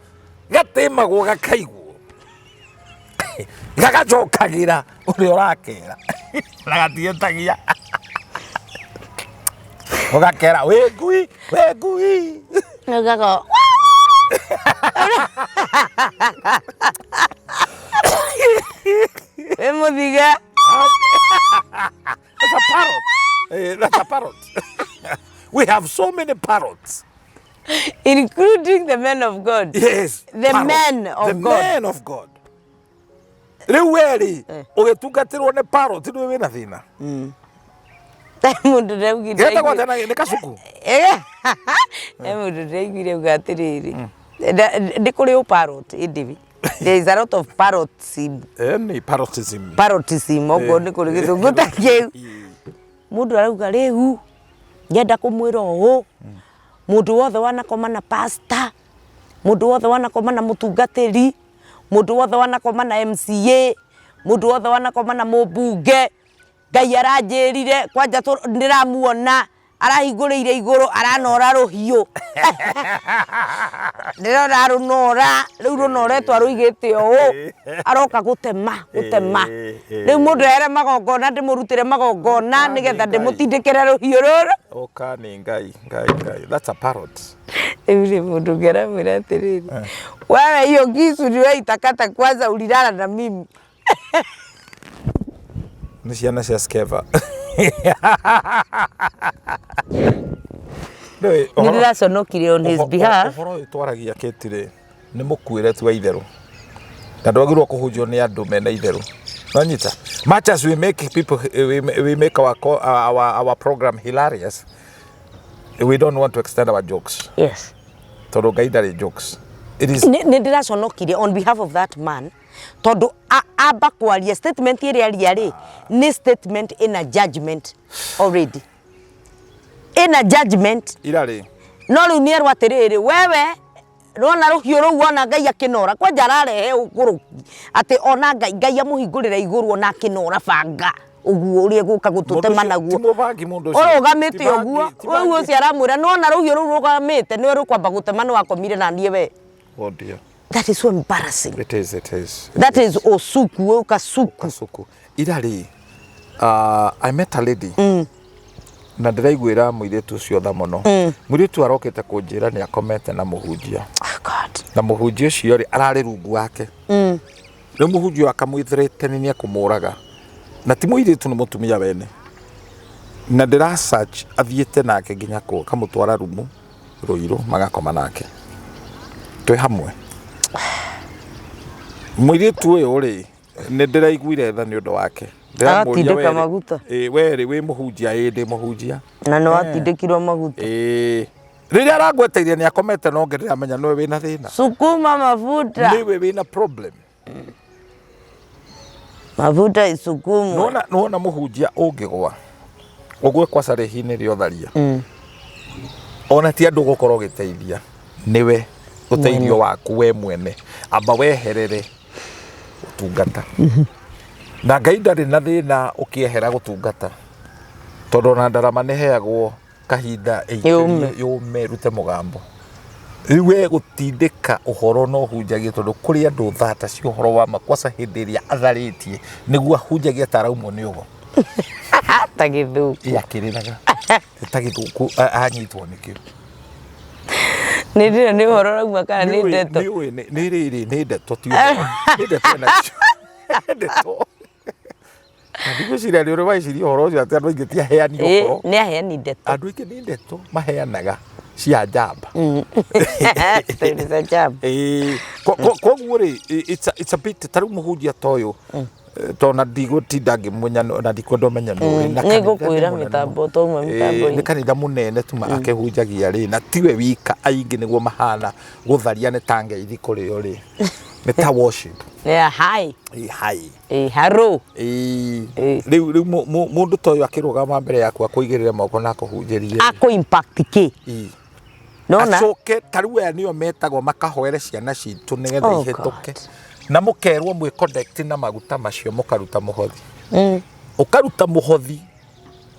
gatĩmagwo gakaigwo gagacokagĩra ũrĩa ũrakera na gatiĩtagia, ũgakera wĩ ngui, wĩ ngui. Gako. Wĩ mũthige. That's a parrot. That's a parrot. We have so many parrots. Including the men of God. Yes. The Parrot. men of The God. men of God. Rĩu we rĩ, ũgĩtungatĩrwo nĩ parrot, nĩwe wĩna thĩna. Mũndũ ndaugire. Getagwo atĩa nĩ kacuku? Mũndũ ndaiguire auga atĩrĩrĩ, nĩ kũrĩ ũ parrot ĩndĩ there is a lot of parrotism. Nĩ parrotism. Parrotism, okorwo nĩ kũrĩ gĩthũngũ ta kĩu. Mũndũ arauga rĩu ngenda kũmwĩra ũũ, mũndũ wothe wanakoma na pastor, mũndũ wothe wanakoma na mũtungatĩri, mũndũ wothe wanakoma na MCA, mũndũ wothe wanakoma na mũmbunge, Ngai aranjĩrire kwanja ndĩramuona arahingũrĩire igũrũ aranora rũhiũ, ndĩrona arũnora rĩu, rũnoretwo arũigĩte ũũ, aroka gũtema gũtema. Rĩu mũndũ ere magongona, ndĩmũrutĩre magongona nĩgetha ndĩmũtindĩkĩre rũhiũ rũrũ. Ũka nĩ Ngai, Ngai, Ngai. That's a parrot. Rĩu rĩ, mũndũ ũngĩ aramwĩra atĩrĩrĩ, wewe hiyo kisu niwe itakata kwanza, ulilala na mimi. Nĩ ciana cia Skeva. Nĩ ndĩraconokire on his behalf. Ũhoro ũyũ twaragia kĩtirĩ nĩ mũkuĩre tu wa itherũ na ndwagĩrĩirwo kũhunjio nĩ andũ mena itherũ. Nonyita, much as we make people, we make our program hilarious, we don't want to extend our jokes tondũ Ngai ndarĩ jokes. It is Nĩ ndĩraconokire on behalf of that man, tondũ amba kwaria statement ĩrĩa aria rĩ, nĩ statement ĩna judgment already, ĩna judgment. Ira rĩ. No rĩu nĩ erwo atĩrĩrĩ, wewe rona rũhiũ rũu ona Ngai akĩnora kwanja, ararehe ũgũrũki atĩ ona Ngai amũhingũrĩra igũrũ, ona akĩnora banga ũguo ũrĩa ĩgũka gũtũtema naguo. Ti mũbangi mũndũ ũcio. Ũrũgamĩte Ti bangi, ũguo ti rĩu bangi. Ũcio aramwĩra nĩwona rũhiũ rũu rũgamĩte nĩwe rũkwamba gũtema, nĩ wakomire na niĩ we. Oh dear. That is so embarrassing. It is, it is. That is ũcuku, ũkacuku. Kasuku. Ira rĩ, I met a lady. Na ndĩraiguĩra mũirĩtu ũcio tha mũno. Mũirĩtu arokĩte kũnjĩra nĩ akomete na mũhunjia. Oh God. Na mũhunjia ũcio rĩ, ararĩ rungu wake. Rĩu mũhunjia ũyũ akamwĩthreaten nĩ ekũmũraga. Na ti mũirĩtu, nĩ mũtumia wene. Na ndĩra search athiĩte nake nginya kũ, akamũtwara rumu Rũirũ magakoma nake. Twĩ hamwe. Mũirĩtu ũyũ rĩ, nĩ ndĩraiguire tha nĩ ũndũ wake. Ndĩramũria Agatindĩka werĩ- maguta. Ĩ, werĩ wĩ mũhunjia? Ĩ, ndĩ mũhunjia. Na nĩ watindĩkirwo maguta. Ĩ, rĩrĩa arangweteire nĩ akomete no ngĩ ndĩramenya nĩwe wĩna thĩna. Sukuma mafuta. Nĩwe wĩna problem. Mafuta isukumwe. Nĩwona mũhunjia ũngĩgwa ũgwe kwa carehi-inĩ rĩa ũtharia, ona ti andũ gũkorwo ũgĩteithia, nĩwe ũteithio waku we mwene. Amba weherere ũtungata, na Ngai ndarĩ na thĩna ũkĩehera gũtungata, tondũ ona ndarama nĩ heagwo kahinda ĩikĩrie. Yũme. Yũme, ĩrute mũgambo. Rĩu we gũtindĩka ũhoro no ũhunjagie, tondũ kũrĩ andũ thata cia ũhoro wa ma, kwaca hĩndĩ ĩrĩa atharĩtie nĩguo ahunjagia ta araumwo nĩ ũgo. Ta gĩthũku. Ĩ, akĩrĩraga ta gĩthũkũ anyitwo nĩkĩo. Nĩ ndĩrĩ nĩ ũhoro ũrauma kana nĩ ndeto? Nĩ ũĩ nĩ rĩrĩ, nĩ ndeto, ti ũhoro, nĩ ndeto ĩnacio ndeto. Na ndigwĩciria nĩ ũrĩ waiciria ũhoro ũcio atĩ andũ aingĩ ti aheani ũhoro. Nĩ aheani ndeto. Andũ aingĩ nĩ ndeto maheanaga cia njamba. Story za njamba. Ĩĩ. Koguo rĩ, it's a bit ta rĩu mũhunjia ta ũyũ, tondũ na ndigũtinda ngĩmũmenya na ndikwenda ũmenye nũ ũrĩ, na Nĩ kanitha nĩ ngũkwĩra mũnene. mĩtambo twauma mĩtambo-inĩ. Nĩ kanitha mũnene tuma akĩhunjagia rĩ, na tiwe wika, aingĩ nĩguo mahana. Gũtharia nĩ ta ngeithi kũrĩo rĩ, nĩ ta worship. Nĩ hi. Ĩ, hi. Ĩ, hello. Ĩĩ. Ĩ. Rĩu mũndũ ta ũyũ akĩrũgama mbere yaku akũigĩrĩre moko na akũhunjĩrie. Akũ impact kĩ? Ĩĩ. Nona? Acoke ta rĩu aya nĩo metagwo makahoere ciana citũ nĩgetha Oh, ihĩtũke. God. Na mũkerwo mwĩ connect na maguta macio, mũkaruta mũhothi. Ũkaruta mũhothi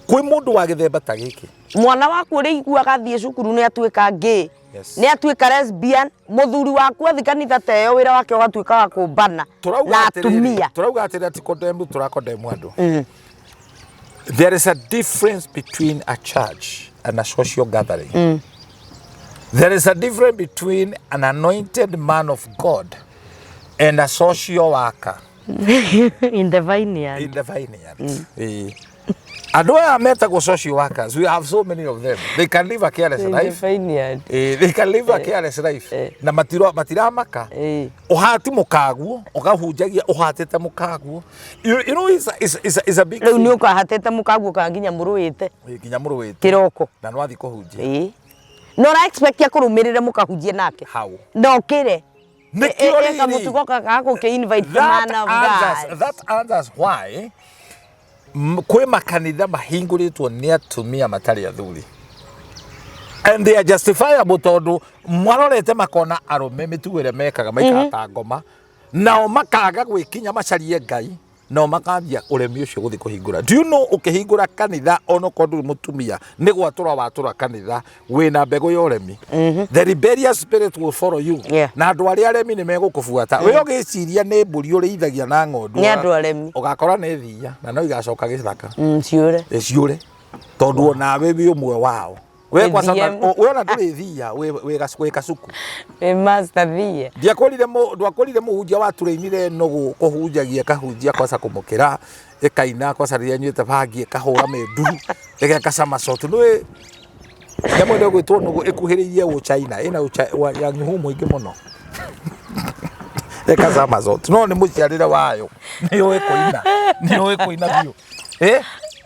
kwĩ mũndũ wa gĩthemba ta gĩkĩ. Mwana waku ũrĩa iguaga athiĩ cukuru nĩ atuĩka gay. Yes. Nĩ atuĩka lesbian. Mũthuri waku athi kanitha ta ĩyo, wĩra wake ũgatuĩka wa kũmbana Tũrauga na atĩrĩrĩ, atumia. Tũrauga atĩrĩrĩ, ti condemn, tũra-condemn andũ. There is a difference between a church and a social gathering. There is a difference between an anointed man of God and a social worker. In the vineyard. In the vineyard. Ĩĩ. Andũ aya metagwo social workers, we have so many of them. They can live a careless In the life. vineyard. They can live a careless life. Na matiramaka. Ũhati mũkaguo, ũkahunjagia ũhatĩte mũkaguo. You know it's a big Rĩu nĩ thing. ũkahatĩte mũkaguo kana nginya mũrũĩte. Ĩĩ, nginya mũrũĩte. Kĩroko. Na no athiĩ kũhunjia. Ĩĩ. Na ũra expect akũrũmĩrĩre mũkahunjie nake? Hau. Na ũkĩre. Nĩkĩo rĩrĩ. Kamũtugo gaka gũkĩ invite the That man of answers, God. that answers why kwĩ makanitha mahingũrĩtwo nĩ atumia matarĩ athuri, and they are justifiable, tondũ marorete makona arũme mĩtugo ĩrĩa mekaga maikara ta ngoma, nao makaga gwĩkinya macarie Ngai, nao makambia ũremi ũcio gũthiĩ kũhingũra. Do you know ũkĩhingũra kanitha, onokorwo ndũrĩ mũtumia, nĩ gwatũra watũra kanitha wĩna mbegũ ya ũremi? The rebellious spirit will follow you. Na andũ arĩa aremi nĩ megũkũbuata. We ũgĩciria nĩ mbũri ũrĩithagia na ng'ondu, Nĩ andũ aremi. Ũgakora nĩ thiia na no igacoka gĩthaka. Ciũre. Ciũre, tondũ onawe wĩ ũmwe wao. We kwaca Thiia. We ona ndũrĩ thiia, wĩ kacuku. Wĩ master thiia. Ndiakorire ndwakorire mũhunjia waturĩinire nũgũ kũhunjagia, kahunjia kwaca kũmũkĩra ĩkaina, kwaca rĩrĩa nyuĩte bangi ĩkahũra mĩnduru ĩgeka somersault. Nĩũĩ nyamũ ĩno ĩgwĩtwo nũgũ ĩkuhĩrĩirie Ũchaina, ĩna yanyuhu mũingĩ mũno, ĩka somersault, no nĩ mũciarĩre wayo, nĩyũĩ kũina, nĩyũĩ kũina biũ.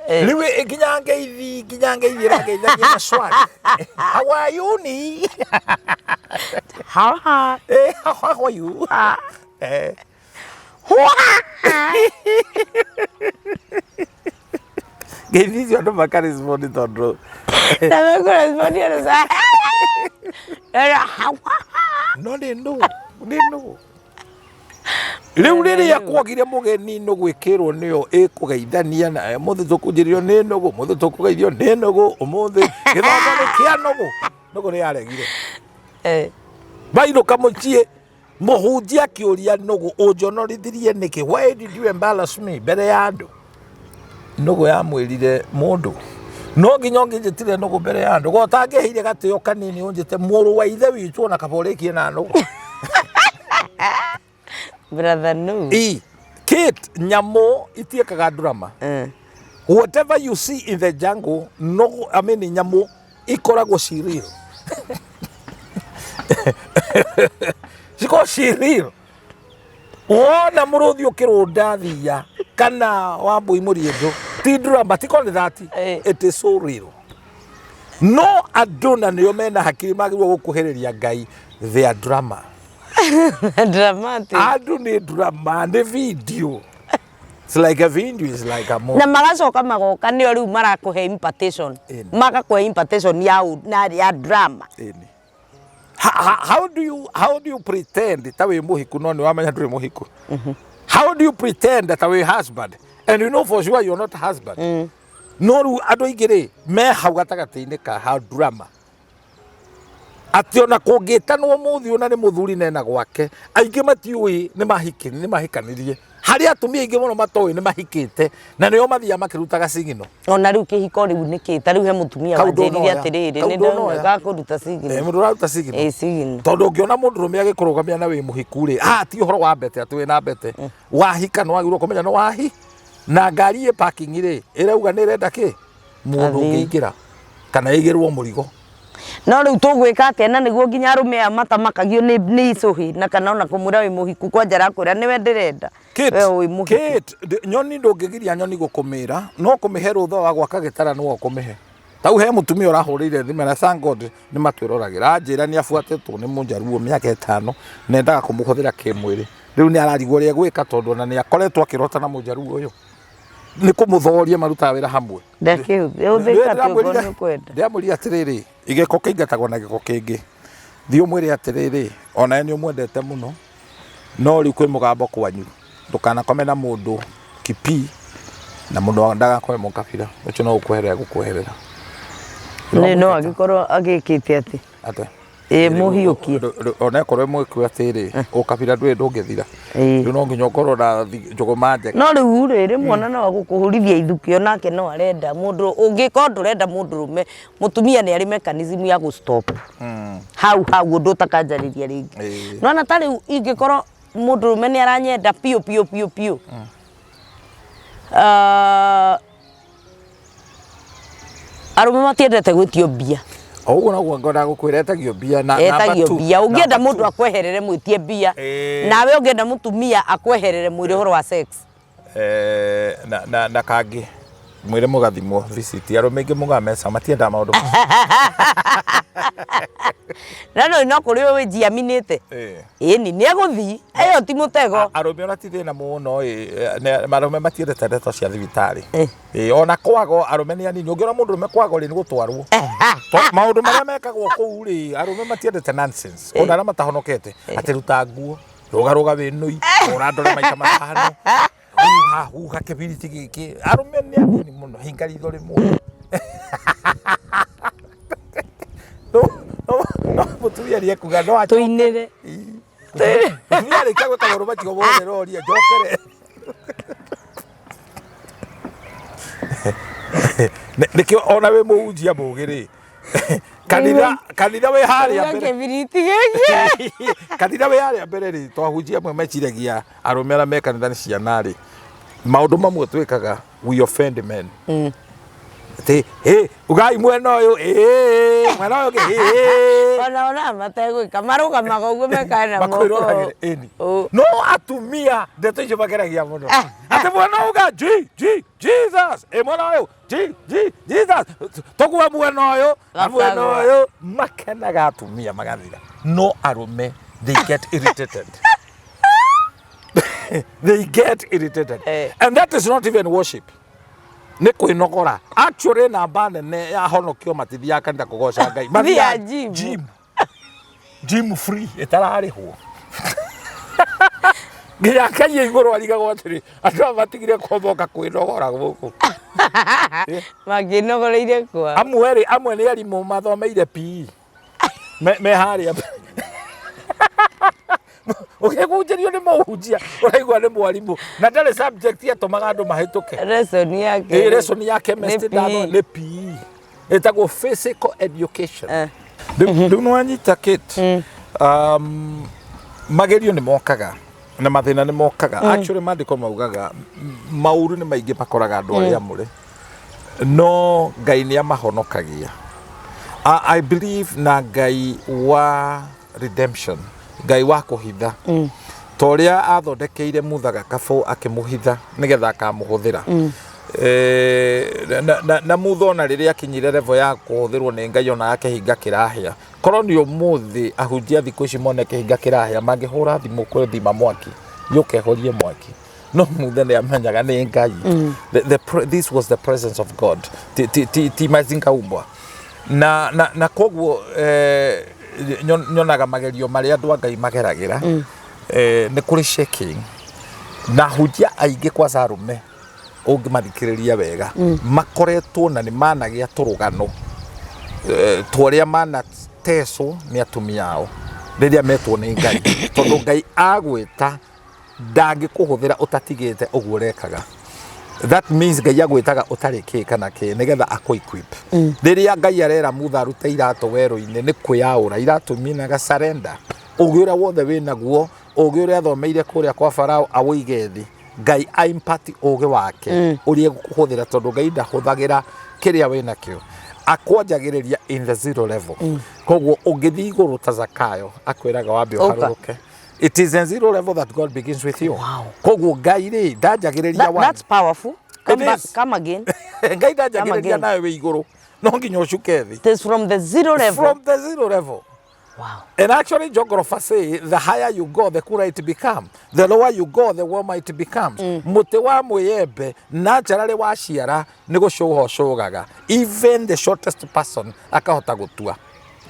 Rĩu nginya ngeithi ĩrangeithagia na swag, "How are you?" Ni Ha ha. "How are you?" Ngeithi icio andũ makarespond tondũ Na mekũrespond na sa. No nĩ nũ rĩu rĩrĩa kwagire mũgeni, nũgũ ĩkĩrwo nĩyo ĩkũgeithania na ũmũthĩ tũkũnjĩrĩrio nĩ nũgũ, ũmũthĩ tũkũgeithio nĩ nũgũ, ũmũthĩ gĩthomo nĩ kĩa nũgũ. Nũgũ nĩ yaregire. Mainũka mũciĩ, mũhunjia akĩũria nũgũ, "Ũnjonorithirie nĩkĩ? Why did you embarrass me mbere ya andũ?" Nũgũ yamwĩrire, "Mũndũ No nginya ũngĩnjĩtire nũgũ mbere ya andũ, gotangĩheire gatĩo kanini ũnjĩte mũrũ wa ithe witũ ona kaba ũrĩkie na nũgũ. Brother no. I Kate, nyamũ itiĩkaga drama. Whatever you see in the jungle, no, I mean, nyamũ ikoragwo ci real. Cikoragwo ci real. Wona mũrũthi ũkĩrũnda thiya kana wambui mũriendũ, ti drama, ti kone that. It is so real. No andũ na nĩo mena hakiri magĩrĩirwo gũkuhĩrĩria Ngai, they are drama. Dramatic. Andũ nĩ drama, nĩ video. It's like a video, it's like a movie. Na magacoka magoka nĩo rĩu marakũhe impartation. Magakũhe impartation ya ya drama. Ĩni. How do you pretend ta wĩ mũhiku no nĩ wamenya ndũrĩ mũhiku? How do you pretend ta wĩ husband and you know for sure you're not husband? No rĩu andũ aingĩ rĩ me hau gatagatĩ-inĩ ka ha drama, atĩ ona kũngĩtanwo mũthĩ ona nĩ mũthuri nena gwake, aingĩ matiũĩ nĩ mahiki nĩ mahikanirie. Harĩ atumia aingĩ mũno matoĩ nĩ mahikĩte na nĩo mathiaga makĩrutaga cigino. Ona rĩu kĩhiko rĩu nĩ kĩ? Ta rĩu he mũtumia Kau wanjĩrire ndũnoya. atĩrĩrĩ, Kau nĩ ndũnoya. ndona gakũruta signal. Mũndũ ũraruta signal. Signal. Tondũ ũngĩona mũndũrũme agĩkũrũgamia na wĩ mũhiku rĩ, ti ũhoro wa mbete atĩ wĩna mbete. Wahika nĩ wagĩrĩirwo kũmenya nĩ wahi na ngari ĩ parking rĩ, ĩrauga nĩ ĩrenda kĩ mũndũ Athii. ũngĩingĩra kana ĩigĩrwo mũrigo. No rĩu tũgwĩka atĩa na nĩguo nginya arũme aya matamakagio nĩ icũhĩ na kana ona kũmwĩra wĩ mũhiku kwanja arakwĩra nĩwe ndĩrenda? Kate, We wĩ mũhiku. Kate, nyoni ndũngĩgiria nyoni gũkũmĩra, no kũmĩhe rũtha wa gwaka gĩtara nĩwe ũkũmĩhe. Tau he mũtumia ũrahũrĩire thimũ na thank God nĩ matwĩroragĩra, anjĩra nĩ abuatĩtwo nĩ mũnjaruo mĩaka 5 na endaga kũmũhũthĩra kĩmwĩrĩ. Rĩu nĩ ararigwo ũrĩa egwĩka tondũ ona nĩ akoretwo akĩrota na mũnjaruo ũyũ. Nĩ kũmũthoria marutaga wĩra hamwe. Ndakĩhũthĩka atĩ ũguo nĩ ũkwenda. Ndĩramwĩrire atĩrĩrĩ, gĩko kĩingatagwo na gĩko kĩngĩ. Thiĩ ũmwĩre atĩrĩrĩ, onawe nĩ ũmwendete mũno, no rĩu kwĩ mũgambo kwanyu, ndũkanakome na mũndũ kipi na mũndũ ndagakome mũkabira, ũcio no gũkweherera gũkweherera. Nĩ no angĩkorwo agĩkĩte atĩ. Atĩa? Ĩ mũhiũkie. Onekorwo mwĩkue atĩrĩ, ũkabira ndũrĩ ndũngĩthira. Rĩu no nginya ũkorwo na njũgũma njega. No rĩu rĩ, rĩmwe ona no agũkũhũrithia ithukĩ onake no arenda mũndũ ũngĩkorwo ndũrenda mũndũrũme, mũtumia nĩ arĩ mechanism ya gũ stop hau hau ũndũ ũtakanjarĩria rĩngĩ. Nĩwona ta rĩu ingĩkorwo mũndũrũme nĩ aranyenda biũ biũ biũ biũ, arũme matiendete gwĩtio mbia. O ũguo noguo ngwendaga gũkwĩra, etagio mbia na number Etagio two, mbia. Ũngĩenda number mũndũ two. akweherere mwĩtie mbia. Nawe ũngĩenda mũtumia akweherere mwĩre ũhoro wa sex. Na kangĩ mwĩre mũgathimwo VCT, arũme aingĩ mugaga meca matiendaga maũndũ macio. Na no kũrĩ ũyũ wĩnjiaminĩte. Ĩni nĩ egũthiĩ, ĩyo ti mũtego. Arũme ona ti thĩna mũno ĩ, arũme matiendete ndeto cia thibitarĩ. Ĩ, ona kwago arũme nĩ anini, ũngĩona mũndũ ũrũme kwago rĩ nĩ gũtwarwo. Maũndũ marĩa mekagwo kũu rĩ, arũme matiendete nonsense. Ona arĩa matahonokete, atĩ ruta nguo, rũga rũga wĩ nũi, ũrandore maita 5, huha huha kĩbiriti gĩkĩ. Arũme nĩ anini mũno, hinga ritho rĩmwe. No, no, no, mũtumia nĩ ekuga, no acoke. Tũinĩre. Mũtumia arĩkia gwĩka maũndũ macio mothe, no orie, njokere. Nĩkĩo ona wĩ mũhunjia mũgĩ rĩ, kanitha wĩ harĩa mbere. Kĩbiriti gĩkĩ. Kanitha wĩ harĩa mbere rĩ, twahunjia amwe meciragia arũme arĩa me kanitha nĩ ciana rĩ, maũndũ mamwe twĩkaga, we offend men. Atĩ, hĩ, ugai mwena ũyũ, ĩ, mwena ũyũ ũngĩ, ĩ. Ona ona mategwĩka, marũgamaga ũguo mekae na moko. Makwĩroragĩra, ĩni. No atumia ndeto icio mageragia mũno. Atĩ mwena ũyũ uga, G, G, Jesus, ĩ mwena ũyũ, G, G, Jesus, tũgue mwena ũyũ, na mwena ũyũ. Makenaga atumia magathira. No arũme, they get irritated. They get irritated. And that is not even worship. Nĩ kwĩnogora. Actually namba nene ya honokio matithiaga kanitha kũgoca Ngai. Mathiaga Mathiaga gym. gym. Gym free ĩtararĩhwo. Nginya Ngai e igũrũ arigagwo atĩrĩ, andũ aya matigire kwamboka kwĩnogora gũkũ. Mangĩnogoreire kwa. Amwe rĩ, amwe nĩ arimũ mathomeire PE. Me harĩa. Ũkĩhunjĩrio nĩ mũhunjia ũraigua nĩ mwarimũ na ndarĩ subject yatũmaga andũ mahĩtũke. Lesson yake. Ĩ lesson ya chemistry Nĩ ndatho PE. nĩ PE, ĩtagwo physical education. Rĩu nĩ wanyita Kate, magerio nĩ mokaga na mathĩna nĩ mokaga. Actually, maandĩko maugaga maũru nĩ maingĩ makoraga andũ arĩa amũre, no Ngai nĩ amahonokagia. I believe na Ngai wa redemption, Ngai wa kũhitha, ta ũrĩa athondekeire Mutha gakabũ akĩmũhitha nĩgetha akamũhũthĩra. Na Mutha ona rĩrĩa akinyire level ya kũhũthĩrwo nĩ Ngai, ona kĩhinga kĩrahĩa. Korwo nĩ ũmũthĩ, ahunjia thikũ ici mone kĩhinga kĩrahĩa, mangĩhũra thimũ kwĩ thima mwaki yũke ĩhorie mwaki, no Mutha nĩ amenyaga nĩ Ngai. This was the presence of God, ti mazinga umbwa. Na koguo nyonaga magerio marĩa andũ a Ngai mageragĩra, nĩ kũrĩ shaking, na ahunjia aingĩ kwanza arũme ũngĩmathikĩrĩria wega makoretwo na nĩ managĩa tũrũgano twa ũrĩa manatecwo nĩ atumia ao rĩrĩa metwo nĩ Ngai, tondũ Ngai agwĩta ndangĩkũhũthĩra ũtatigĩte ũguo ũrekaga. That means Ngai agwĩtaga ũtarĩ kĩ kana kĩ nĩgetha akũ equip. Rĩrĩa Ngai arera Mutha arute iratũ werũ-inĩ, nĩ kwĩyaũra iratũ minaga surrender. Ũgĩ ũrĩa wothe wĩ naguo, ũgĩ ũrĩa athomeire kũrĩa kwa Farao, awũige thĩ, Ngai aimpati ũgĩ wake ũrĩa egũkũhũthĩra, tondũ Ngai ndahũthagĩra kĩrĩa wĩ nakĩo, akwanjagĩrĩria in the zero level. Koguo ũngĩthiĩ igũrũ ta Zakayo, akwĩraga wambe Ũka. ũharũrũke. It is in zero level that God begins with you. Koguo Ngai rĩ ndanjagĩrĩria one. That's powerful. Come It back, is. come again. Ngai ndanjagĩrĩria again. nawe wĩ igũrũ, no nginya ũcuke thĩ. It is from the zero level. From the zero level. And actually, geographers say the higher you go, the cooler it becomes. The lower you go, the warmer it becomes. Mũtĩ wa mwĩembe naturally waciara nĩ gũcũga ũcũgaga. Even the shortest person akahota gũtua.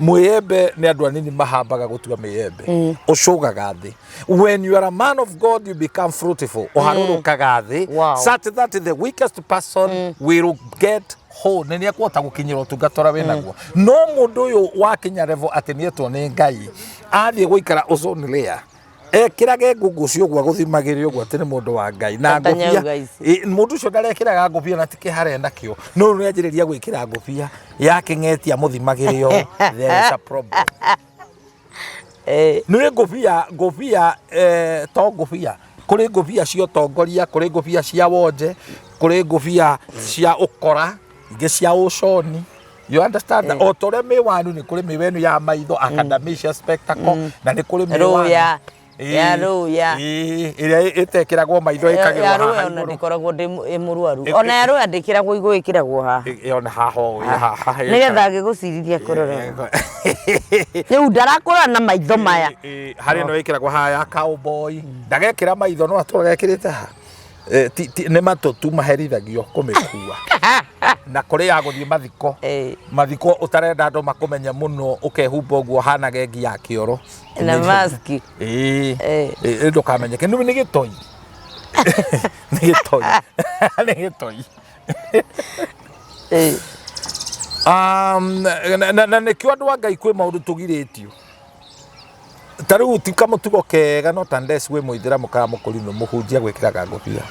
Mwĩembe nĩ andũ anini mahambaga gũtua mĩembe. Ũcũgaga thĩ. When you are a man of God, you become fruitful. Ũharũrũkaga thĩ such that the weakest person will get hold, nĩ nĩekũhota gũkinyĩra ũtungata ũrĩa wĩnaguo. No mũndũ ũyũ wakinya level atĩ nĩetwo nĩ Ngai, athiĩ gũikara ozone layer, ekĩrage ngunguci ũguo, agũthimagĩre ũguo atĩ nĩ mũndũ wa Ngai na Ta ngũbia. nyauga ici. Mũndũ ũcio ndarekĩraga ngũbia na ti kĩhare nakĩo, no rĩu nĩanjĩrĩria gwĩkĩra ngũbia ya kĩng'etia mũthimagĩre ũũ, there is a problem. Nĩ ngũbia, to ngũbia, kũrĩ ngũbia cia ũtongoria, kũrĩ ngũbia cia wonje, kũrĩ ngũbia cia ũkora, ingĩ cia ũconi, you understand? O ta ũrĩa mĩwanu, nĩ kũrĩ mĩwenu ya maitho, academia spectacle, na nĩ kũrĩ mĩwanu Rũya. Ya rũya. Ĩrĩa ĩtekĩragwo maitho, Ya ĩkagĩrwo haha rũya ona igũrũ. ndĩkoragwo ndĩ ĩ mũrwaru. Ona ya rũya ndĩkĩragwo igũ, ĩkĩragwo haha. Ĩyo nĩ haha ũũ, ĩ haha. Nĩgetha agĩgũcirithia kũrora. Rĩu ndarakũrora na maitho maya. Harĩ ĩno ĩkĩragwo haha ya cowboy, ndagekĩra maitho no atũraga ekĩrĩte haha. Nĩ matũ tu maherithagio kũmĩkua, na kũrĩ ya gũthiĩ mathiko. Mathiko ũtarenda andũ makũmenye mũno, ũkehumba ũguo hana gengi ya kĩoro. Na maski. Ĩĩ, ndũkamenyeke nĩ gĩtoi, nĩ gĩtoi, nĩ gĩtoi. Na nĩkĩo andũ a Ngai kwĩ maũndũ tũgirĩtio. Ta rĩu ti kamũtugo kega, no ta ndes wĩ mũithĩramu kana mũkũrinũ, mũhunjia gwĩkĩraga ngũbia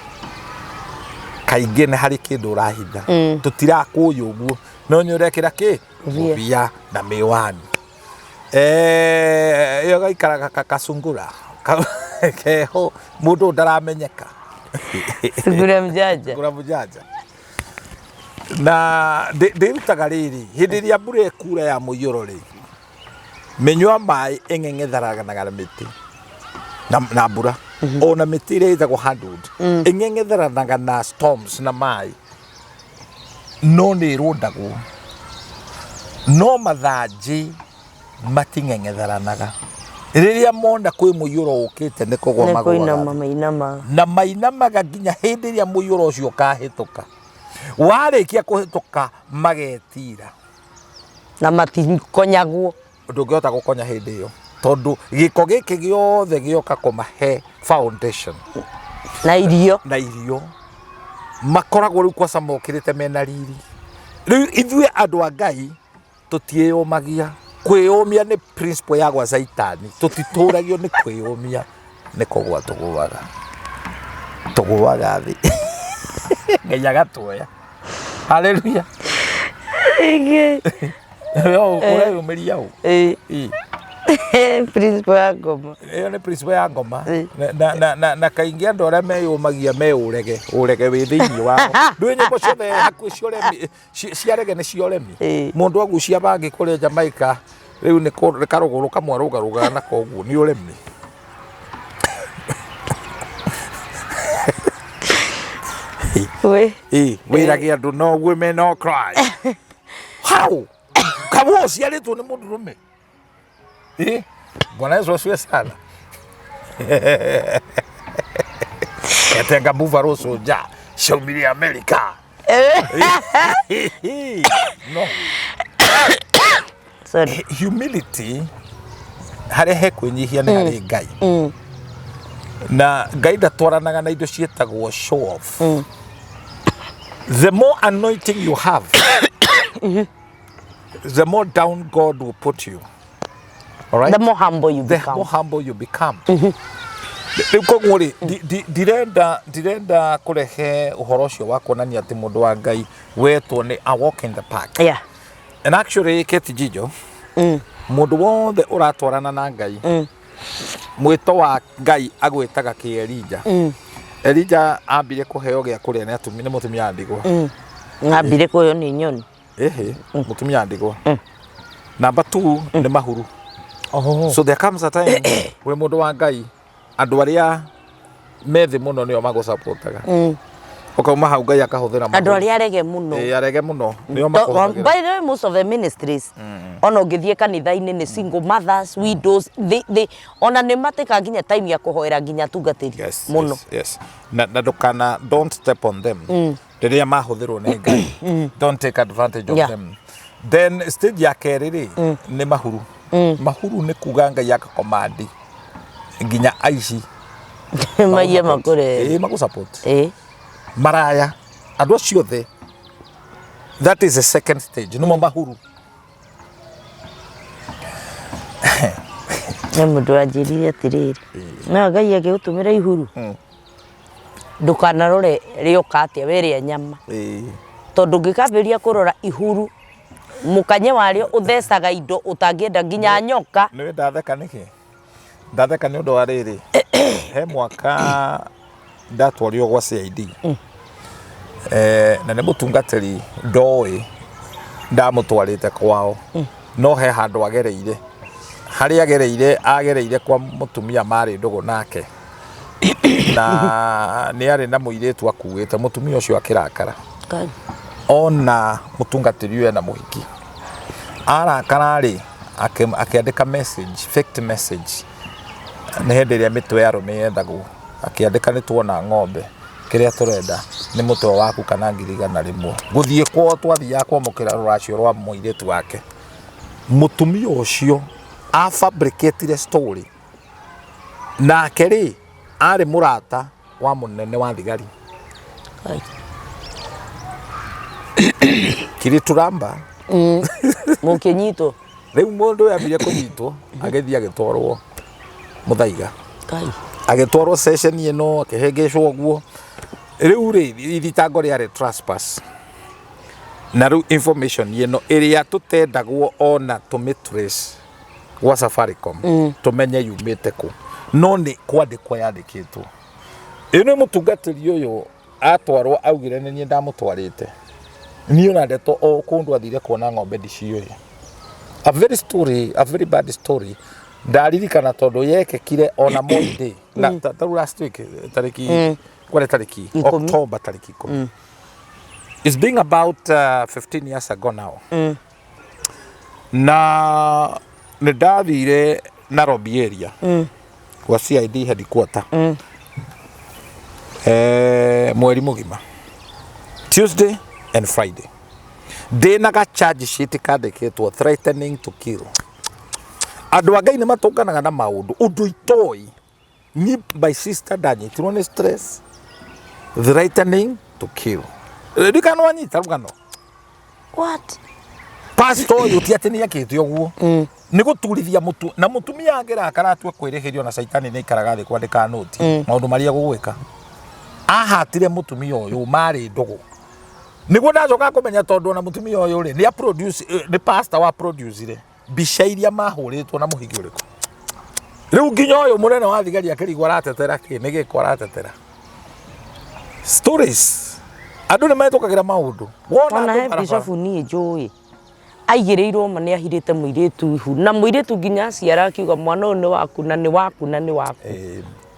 kaingĩ nĩ harĩ kĩndũ ũrahitha. Tũtirakũĩ ũguo, no nĩ ũrekĩra kĩ Ngũbia. Ngũbia na mĩwani. Ĩyo gaikaraga kacungura keho, mũndũ ndaramenyeka. Sungura mjanja. Sungura mjanja. Na ndĩrutaga rĩrĩ, hĩndĩ ĩrĩa mbura ĩkura ya mũiyũro rĩ, mĩnyua maĩ ĩng'eng'etharanaga na mĩtĩ na mbura, ona mĩtĩ ĩrĩa ĩtagwo hardwood ĩng'eng'etharanaga na storms na maĩ, no nĩ ĩrũndagwo. No mathanjĩ mating'eng'etharanaga. Rĩrĩa mona kwĩ mũiyũro ũkĩte, nĩ kũgwa Nĩ magũaga kũinama thĩ. mainama. Na mainamaga nginya hĩndĩ ĩrĩa mũiyũro ũcio ũkahĩtũka. Warĩkia kũhĩtũka, magetira. Na matikonyagwo. Ndũngĩhota gũkonya hĩndĩ ĩyo, tondũ gĩko gĩkĩ gĩothe gĩoka kũmahe foundation Na irio. Na irio. Makoragwo rĩu kwaca mokĩrĩte mena riri. Rĩu ithuĩ andũ a Ngai tũtiĩyũmagia. Kwĩyũmia nĩ principle ya gwa Caitani. Tũtitũragio nĩ kwĩyũmia. Nĩ kũgwa tũgũaga, tũgũaga thĩ Ngai agatuoya. Haleluya. Ũreyũmĩria ũ? Ĩĩ. Principle ya ngoma. Ĩyo nĩ principle ya ngoma. Na, na, na, na kaingĩ andũ arĩa meyũmagia me ũrege, ũrege wĩ thĩinĩ wao. Ndũĩ nyĩmbo ciothe hakuhĩ cia ũremi, cia rege nĩ cia ũremi. Mũndũ agucia bangi kũrĩa Jamaica, rĩu nĩ karũgũrũ kamwe arũgarũgaga nako ũguo, nĩ ũremi. We. Ĩ, wĩrage andũ no women no cry. How? Kawo ũciarĩtwo nĩ mũndũrũme. Ĩ, Bwana Yesu asifiwe sana. Etenga Buffalo Soldier ciaumire America. No. Sorry. Humility harĩa he kwĩnyihia nĩ harĩ Ngai. Na Ngai ndatwaranaga na indo ciĩtagwo show off. The more anointing you have, the more down God will put you. All right? The more humble you the become. more humble you become. Rĩu koguo rĩ, ndirenda kũrehe ũhoro ũcio wa kuonania atĩ mũndũ wa Ngai wetwo nĩ a walk in the park. Yeah. And actually Kate Jijo, mũndũ wothe ũratwarana na Ngai, mwĩto wa Ngai agwĩtaga kĩ Elija. Elija ambire kũheo gĩa kũrĩa nĩ atumia, nĩ mũtumia wa ndigwa. Ng'ambire kũheo nĩ nyoni. Ĩhĩ, mũtumia wa ndigwa. Number two nĩ mahuru. Oh. So there comes a time wĩ mũndũ wa Ngai andũ arĩa me thĩ mũno nĩo magũcapotaga. Ũkauma hau Ngai akahũthĩra Andũ mahuru. arĩa arege mũno. Ĩĩ, arege mũno nĩo makũhũthagĩra. By the way, most of the ministries ona ũngĩthiĩ kanitha-inĩ nĩ single mothers, widows, they, ona nĩ matĩka nginya time ya kũhoera nginya atungatĩri Yes, mũno. yes, yes. Na ndũkana don't step on them. Rĩrĩa mahũthĩrwo nĩ Ngai. Don't take advantage of them. Then stage ya kerĩ rĩ nĩ mahuru. Mahuru nĩ kuga Ngai akakomandi nginya aici Maiye makũre. Ĩĩ, magũ-support. Ĩĩ. Maraya andũ acio othe, that is the second stage, nĩmo mahuru. Nĩ mũndũ wanjĩrire atĩrĩrĩ, no Ngai agĩgũtũmĩra ihuru, ndũkanarore rĩoka atĩa, we rĩa nyama. Tondũ ũngĩkambĩrĩria kũrora ihuru, mũkanye warĩo ũthecaga indo ũtangĩenda nginya nyoka. Nĩ ndatheka nĩkĩ? Ndatheka nĩ ũndũ wa rĩrĩ, he mwaka ndatwarirwo gwa CID. Na nĩ mũtungatĩri ndoĩ ndamũtwarĩte kwao, no he handũ agereire, harĩa agereire agereire kwa mũtumia marĩ ndũgũ nake, na nĩ arĩ na mũirĩtu akuĩte, mũtumia ũcio akĩrakara ona mũtungatĩri ũyũ ena mũhiki, arakara rĩ akĩandĩka message, fake message, nĩ hĩndĩ ĩrĩa mĩtwe ya arũme yethagwo, akĩandĩka nĩ tuona ng'ombe, kĩrĩa tũrenda nĩ mũtwe waku kana 100,000. Gũthiĩ kwao twathiaga kwamũkĩra rũracio rwa mũirĩtu wake, mũtumia ũcio a fabricatire story, nake rĩ arĩ mũrata wa mũnene wa thigari. Kirituramba. Mũkĩnyitwo. Rĩu mũndũ ũyũ ambire kũnyitwo agĩthiĩ agĩtwarwo Mũthaiga. Agĩtwarwo session ĩno akĩhĩngĩcwo ũguo. Rĩu rĩ ithitango rĩarĩ trespass. Na rĩu information ĩno ĩrĩa tũtendagwo ona tũmĩ trace gwa Safaricom tũmenye yumĩte kũ, no nĩ kwandĩkwo yandĩkĩtwo. Ĩno nĩ mũtungatĩri ũyũ atwarwo augire nĩ niĩ ndamũtwarĩte. Niĩ ona ndeto o kũndũ athire kuona ng'ombe ndiciũĩ. A very story, a very bad story. Ndaririkana tondũ yekĩkire ona Monday. Na ta rĩu last week tarĩki kwarĩ tarĩki 10. October tarĩki 10. It's been about 15 years ago now. Na nĩ ndathire Nairobi area gwa CID headquarter mweri mũgima, Tuesday and Friday, ndĩna ga charge sheet kandĩkĩtwo threatening to kill. Andũ a Ngai nĩ matũnganaga na maũndũ ũndũ itoĩ. Ni my sister ndanyitirwo nĩ stress, threatening to kill. Ririkana wanyita rũgano. What? Pastor ũyũ ti atĩ nĩ ekĩte ũguo, nĩ gũturithia mũtu na mũtumia angĩrakara atue kwĩrĩhĩrio na caitani nĩ aikaraga thĩ kwandĩka nũti maũndũ marĩa gũgwĩka. Ahatire mũtumia ũyũ marĩ ndũgũ, nĩguo ndacoka kũmenya tondũ ona mũtumia ũyũ rĩ nĩ a produce, nĩ pastor wa produce mbica iria mahũrĩtwo na mũhiki ũrĩkũ. Rĩu nginya ũyũ mũnene wa thigari akĩrigwo aratetera kĩ, nĩ gĩko aratetera. Stories, andũ nĩ metũkagĩra maũndũ wona Ona andũ he barabara. Bishofu niĩ njũĩ aigĩrĩirwo ma nĩ ahirĩte mũirĩtu ihu, na mũirĩtu nginya aciara akiuga mwana ũyũ nĩ waku na nĩ waku na nĩ waku.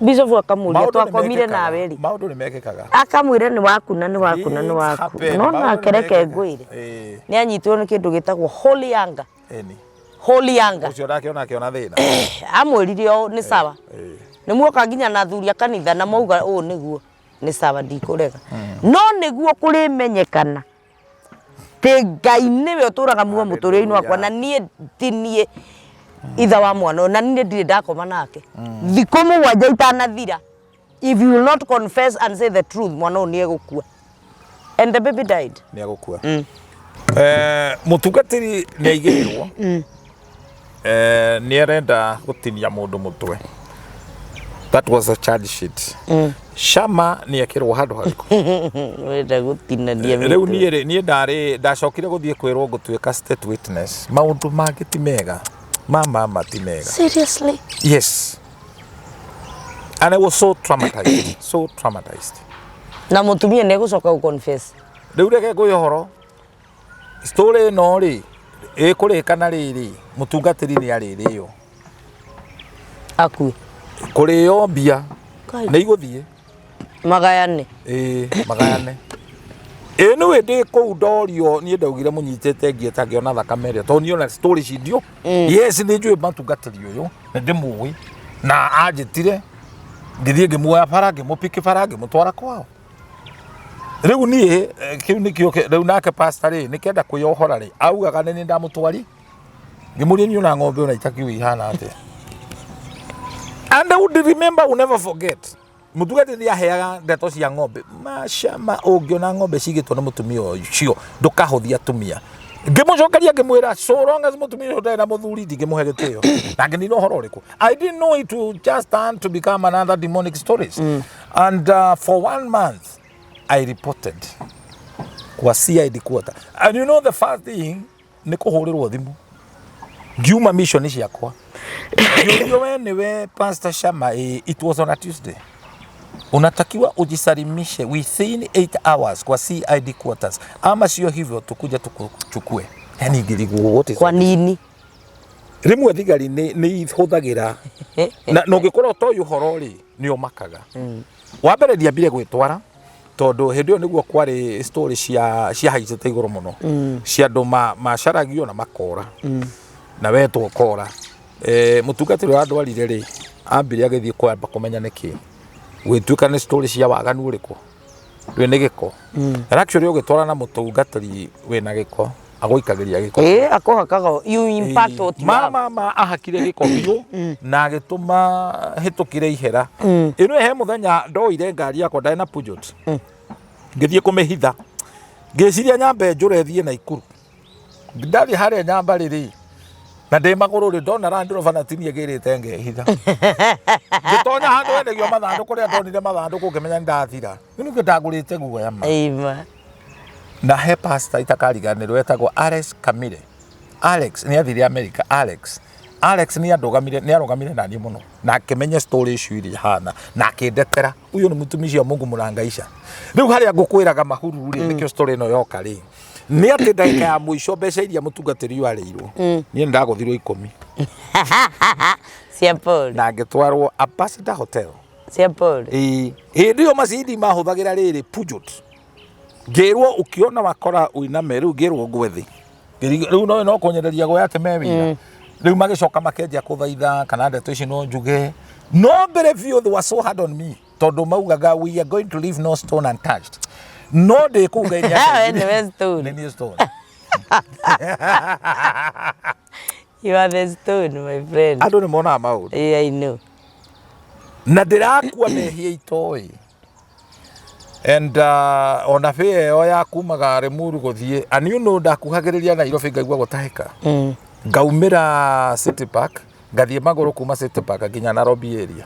Bishofu akamũria, Maũndũ nĩ twakomire mekĩkaga. nawe rĩ? Maũndũ nĩ mekĩkaga. Akamwĩra nĩ waku na nĩ waku na nĩ Things waku. happen. No Maũndũ nĩ nake reke mekĩkaga. ngwĩre, nĩ anyitirwo nĩ kĩndũ gĩtagwo holy anger. Ĩni. Holy anger. Ũcio nake ona akĩona thĩna. Amwĩrire ũũ nĩ sawa, nĩ muoka nginya na athuri a kanitha na mauga ũũ nĩguo nĩ sawa, ndikũrega, no nĩguo kũrĩmenyekana tĩ Ngai nĩwe ũtũraga muoyo mũtũrĩre-inĩ wakwa, na niĩ ti niĩ itha wa mwana ũyũ, na niĩ ndirĩ ndakoma nake. Thikũ 7 itanathira, if you will not confess and say the truth, mwana ũyũ nĩ egũkua. And the baby died. Nĩ agũkua. Mũtungatĩri nĩ aigĩrĩrwo, nĩ arenda gũtinia mũndũ mũtwe. That was a charge sheet. Shama nĩ ekĩrwo handũ harĩkũ? Wenda gũtinania Rĩu mĩtwe. Niĩ rĩ, niĩ ndarĩ ndacokire gũthiĩ kwĩrwo ngũtuĩka state witness. Maũndũ mangĩ ti mega, ma mama ti mega. Seriously? Yes, and I was so traumatized, so traumatized. Na mũtumia nĩ egũcoka gũ confess? Rĩu reke ngwĩre ũhoro, story ĩno rĩ ĩkũrĩka na rĩrĩ, mũtungatĩri nĩ arĩrĩo. Akue. Kũrĩo mbia. Kai. Nĩ igũthiĩ. Magayane. Ĩĩ, magayane. Ĩ nĩwe ndĩ kũu ndorio, niĩ ndaugire mũnyitĩte ngieta ngĩona thakame ĩrĩa, tondũ niĩ ona story cindio. Yes, nĩ njũĩ mũtungatĩri ũyũ, nĩ ndĩmũĩ, na anjĩtire ngĩthiĩ ngĩmuoya bara, ngĩmũpiki bara, ngĩmũtwara kwao. Rĩu niĩ kĩu nĩkĩo rĩu nake pastor rĩ nĩkenda kwĩyohora rĩ, augaga nĩ niĩ ndamũtwari. Ngĩmũria, niĩ ona ng'ombe ona itakiũĩ ihana atĩa. And I would remember, will never forget, mũtungatĩri nĩ aheaga ndeto cia ng'ombe macama, ũngĩona ng'ombe cigĩtwo nĩ mũtumia ũcio ndũkahũthia atumia. Ngĩmũcokeria ngĩmwĩra, so long as mũtumia ũcio ndarĩ na mũthuri, ndingĩmũhe gĩtĩo na ngĩnina ũhoro ũrĩkũ. I didn't know it will just turn to become another demonic stories. And for one month I reported kwa CID quarter, and you know the first thing nĩ kũhũrĩrwo thimũ ngiuma mission ciakwa, ngĩũrio, "We nĩwe Pastor Shama?" "Ĩ." It was on a Tuesday. "Unatakiwa ujisalimishe within 8 hours kwa CID quarters, ama sio hivyo tukuja tukuchukue." Yani ngĩrigwo, what is Kwa nini? Rĩmwe thigari nĩ ihũthagĩra na ũngĩkorwo ũtoĩ ũhoro rĩ, nĩ ũmakaga. Wa mbere ndiambire gwĩtwara tondũ hĩndĩ ĩyo nĩguo kwarĩ story cia ciahaicĩte igũrũ mũno cia andũ macaragio na makora na wetwo ũkora. Mũtungatĩri ũrĩa andwarire rĩ, ambire agĩthiĩ kwamba kũmenya nĩkĩ gwĩtuĩka nĩ story cia waganu ũrĩkũ rĩ, nĩ gĩko. And actually ũgĩtwara na mũtungatĩri wĩna gĩko, agũikagĩria gĩko. Ĩ, akũhakaga, you impact what you have. Ma ahakire gĩko biũ na agĩtũma hĩtũkire ihera ĩno. He mũthenya ndoire ngari yakwa, ndarĩ na Peugeot, ngĩthiĩ kũmĩhitha, ngĩciria nyambe njũre thiĩ Naikuru. Ndathiĩ harĩa nyamba rĩrĩ na ndĩ magũrũ rĩ, ndona Land Rover na tinie ĩgĩrĩte, ngehitha, ngĩtonya handũ endagio mathandũkũ. Rĩrĩa ndonire mathandũkũ ngĩmenya nĩ ndathira. Rĩu nĩkĩo ndagũrĩte guoya ma. Ĩma. Na he pastor itakariganĩrwo etagwo Alex Kamire. Alex nĩ athire America. Alex nĩ arũgamire naniĩ mũno na akĩmenya story icio iria ihana na akĩndetera, huyo ni mtumishi wa Mungu, mũrangaisha. Rĩu harĩa ngũkwĩraga mahuru rĩ, nĩkĩo story ĩno yoka rĩ, nĩ atĩ ndagĩka ya mũico mbeca iria mũtungatĩri ũyũ arĩirwo, niĩ nĩ ndagũthirwo 10. Cia Paul. Na ngĩtwarwo Ambassador Hotel. Cia Paul. Ĩĩ, hĩndĩ ĩyo macindi mahũthagĩra rĩrĩ Peugeot. Ngĩrwo, "Ũkĩona wakora ũiname." Rĩu ngĩrwo ngwe thĩ. Rĩu no kũnyereria guoya atĩ me wĩra. Rĩu magĩcoka makĩanjia kũthaitha kana ndeto ici no njuge, no mbere biũ they were so hard on me tondũ maugaga, "We are going to leave no stone untouched." No ndĩ kũu Ngai We nĩwe stone. Nĩ niĩ stone. You are the stone, my friend. Andũ nĩ monaga maũndũ. Yeah, I know. Na ndĩrakua mehia itoĩ. And ona bĩa ĩyo ya kumaga Limuru gũthiĩ, and you know, ndakuhagĩrĩria Nairobi ngaigua gũtahĩka. Ngaumĩra City Park, ngathiĩ magũrũ kuma City Park nginya Nairobi area.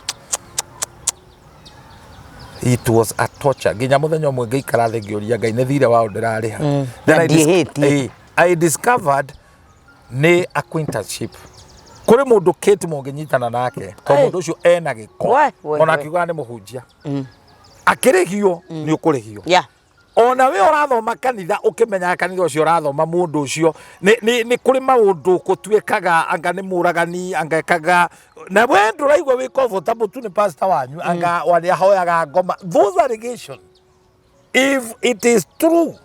It was a torture. Nginya mũthenya ũmwe ngĩikara thĩ ngĩũria Ngai, nĩ thirĩ waũ ndĩrarĩha? Then Na ndiĩhĩtie. I discovered nĩ acquaintanceship. Kũrĩ mũndũ Kate mũngĩnyitana nake to Hey. mũndũ ũcio ena gĩko, We, we, ona we. akiugaga nĩ mũhunjia, akĩrĩhio nĩ ũkũrĩhio. Ona we ũrathoma kanitha, ũkĩmenyaga kanitha ũcio ũrathoma, mũndũ ũcio nĩ kũrĩ maũndũ gũtuĩkaga anga nĩ mũragani, anga ekaga na we ndũraigua wĩ comfortable tu nĩ pastor wanyu, anga warĩa ahoyaga ngoma. Those allegation, if it is true,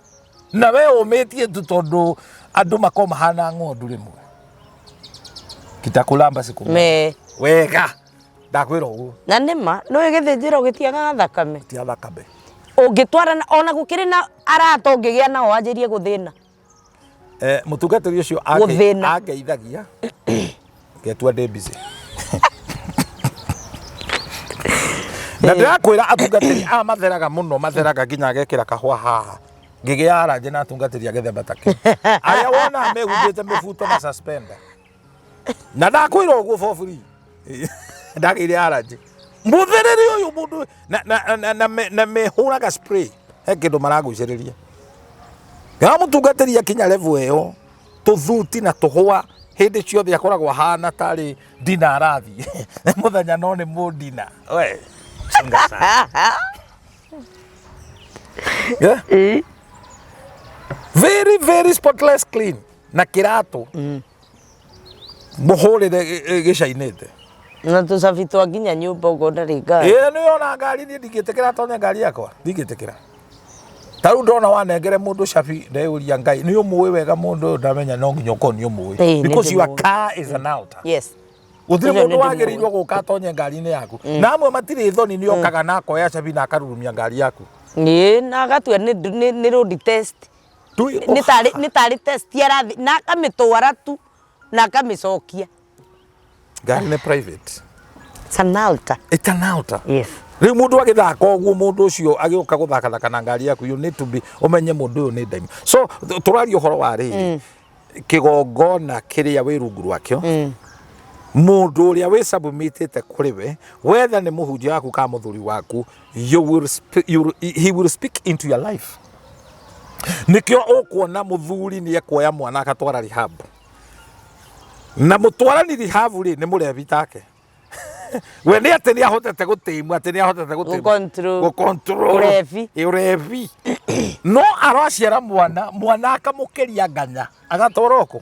na we ũmĩtie tu, tondũ andũ makorwo mahana ng'ondu, rĩmwe kitakũlamba siku moja. Me. Wega ndakwĩra ũguo. Na nĩma nĩ gĩthĩnjĩro gĩtiagaga thakame. Tia thakame. Ũngĩtwarana ona gũkĩrĩ na arata ũngĩgĩa nao wanjĩrie gũthĩna. Mũtungatĩri ũcio Gũthĩna. Angeithagia ngetua ndĩ busy, na ndĩrakwĩra atungatĩri aya matheraga mũno, matheraga nginya agekĩra kahũa haha. Ngĩgĩa aranje na atungatĩri a gĩthemba ta kĩu, arĩa wonaga mehumbĩte mĩbuto na suspender, na ndakwĩra ũguo for free, ndagĩire aranje mũtherere ũyũ mũndũ na mehũraga spray, he kĩndũ maragucĩrĩria. Ya mũtungatĩri akinya level ĩyo, tũthuti na tũhũa hĩndĩ ciothe, akoragwo ahana tarĩ ndina arathiĩ nĩ mũthenya, no nĩ mũndina. We chunga sana. Yeah? Very very spotless clean na kĩratũ mũhũrĩre gĩcainĩte. Na tũcabi twa nginya nyũmba ũguo ndarĩ ngari. Ĩĩ, nĩ ona ngari, niĩ ndingĩtĩkĩra tonye ngari yakwa, ndingĩtĩkĩra. Ta rĩu ndona wanengere mũndũ cabi, ndeyũria, Ngai nĩ ũmũĩ wega mũndũ ũyũ? Ndamenya no nginya ũkorwo nĩ ũmũĩ, Ĩĩ, nĩ because your ndĩmũĩ. car is an altar. Gũtirĩ Ũcio mũndũ nĩ ndĩmũĩ. wagĩrĩirwo gũka atonye ngari-inĩ yaku, na amwe matirĩ thoni, nĩ okaga na akoya cabi na akarurumia ngari yaku. Ĩĩ, na agatua nĩ road test. Nĩ tarĩ test arathi na akamĩtwara tu na akamĩcokia. Ngari nĩ private. It's an altar. It's an altar. Yes. Rĩu mũndũ agĩthaka ũguo, mũndũ ũcio agĩũka gũthakathaka na ngari yaku, you need to be ũmenye mũndũ ũyũ nĩ ndaima. So tũraria ũhoro wa rĩrĩ, kĩgongona kĩrĩa wĩ rungu rwakĩo, mũndũ ũrĩa wĩ submitĩte kũrĩ we, whether nĩ mũhunjia waku kana mũthuri waku, you will sp you will, he will speak into your life. Nĩkĩo ũkuona mũthuri nĩ ekuoya mwana agatwara rehab, na mũtwarani rehab rĩ, nĩ mũrebi take we, nĩ atĩ nĩ ahotete gũtĩmũ, atĩ nĩ ahotete gũtĩmũ. Gũ-control. Gũ-control. Ũrebi. Ĩ, ũrebi, no araciara mwana, mwana akamũkĩria nganya, agatwara ũkũ.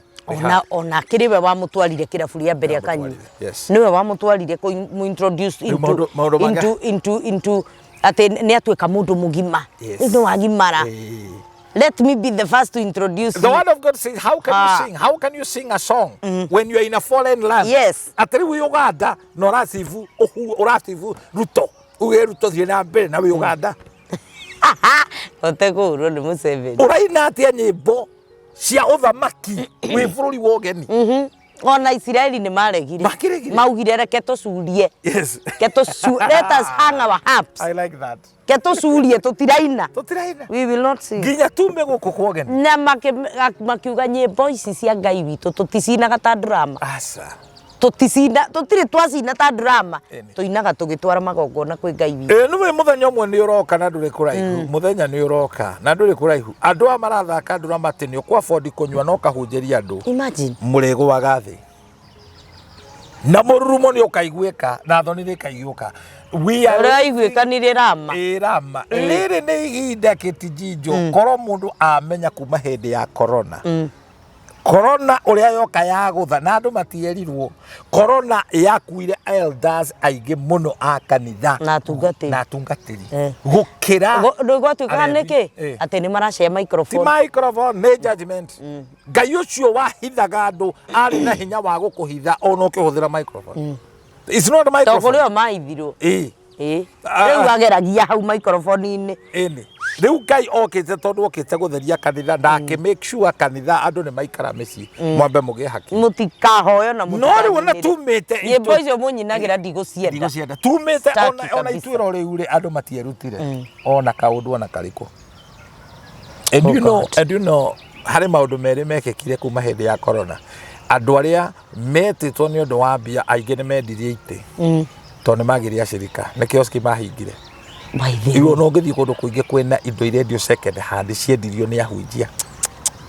Ona akĩrĩ we wamũtwarire kĩrabu rĩa mbere akanyua. Yes. Nĩwe wamũtwarire kũ introduce Rĩu maũndũ into atĩ nĩ atuĩka mũndũ mũgima. Rĩu nĩ wagimara. Let me be the first to introduce The you. word of God says, how can you sing? How can you sing a song when you are in a foreign land? Yes. Atĩ rĩu wĩ Uganda na ũracibu ũracibu Ruto. Uge Ruto thiĩ na mbere na wĩ Uganda. Hote kũhũrwo nĩ Museveni. Ũraina atĩa nyĩmbo cia ũthamaki wĩ bũrũri wa ũgeni? Ona Isiraeli nĩ maregire. Makĩregire. Maugire reke tũcurie. Ke tũcu, let us hang our harps. I like that. Ke tũcurie, tũtiraina. Tũtiraina. We will not sing. Nginya tume gũkũ kwa ũgeni. Na makiuga nyĩmbo ici cia Ngai witũ tũticinaga ta drama. Aca. Tũticina, tũtirĩ twacina ta drama. Ĩni. Tũinaga tũgĩtwara magongona kwĩ Ngai witũ. Ĩĩ, nĩwe mũthenya ũmwe nĩ ũroka na ndũrĩ kũraihu. Mũthenya nĩ ũroka na ndũrĩ kũraihu. Andũ aya marathaka drama atĩ nĩ ũkũ afford kũnyua na ũkahunjĩria andũ. Imagine. Mũrĩgũaga thĩ na mũrurumo nĩ ũkaiguĩka na thoni nĩ ĩkaiguĩka. We are Ũraiguĩkanire rama. Ĩ, rama rĩrĩ nĩ ihinda kĩtijinjo korwo mũndũ amenya kuma hĩndĩ ya corona, corona ũrĩa yoka yagũtha na andũ matierirwo, corona yakuire elders aingĩ mũno a kanitha Na atungatĩri. Na atungatĩri Eh. gũkĩra Gwatuĩkaga arebi. nĩkĩ? Eh. Atĩ nĩ maracea Ti microphone. microphone, nĩ judgment. Ngai ũcio wahithaga andũ arĩ na hinya wa gũkũhitha ona ũkĩhũthĩra microphone. It's not To microphone. kũrĩ o maithirwo. Ĩ. Ĩ. Ah. Rĩu ageragia hau microphone-inĩ. Ĩni. Rĩu Ngai okĩte tondũ okĩte gũtheria kanitha na akĩ make sure kanitha andũ nĩ maikara mĩciĩ, mwambe mũgĩe hakiri. Mũtikahoyo na No rĩu ona mũtikanĩrĩre. tumĩte Nyĩmbo icio mũnyinagĩra ndigũcienda. Ndigũcienda. Tumĩte Staki ona kabisa. ituĩro rĩu rĩ, andũ matierutire ona kaũndũ ona karĩkũ. And Oh you know, God. and you know, harĩ maũndũ merĩ mekĩkire kuma hĩndĩ ya corona. Andũ arĩa metĩtwo nĩ ũndũ wa mbia aingĩ nĩ mendirie itĩ tondũ nĩ magĩire acirika, nĩ kioski mahingire. By the Iwe no ũngĩthiĩ kũndũ kũingĩ kwĩna indo irendio second hand ciendirio nĩ ahunjia,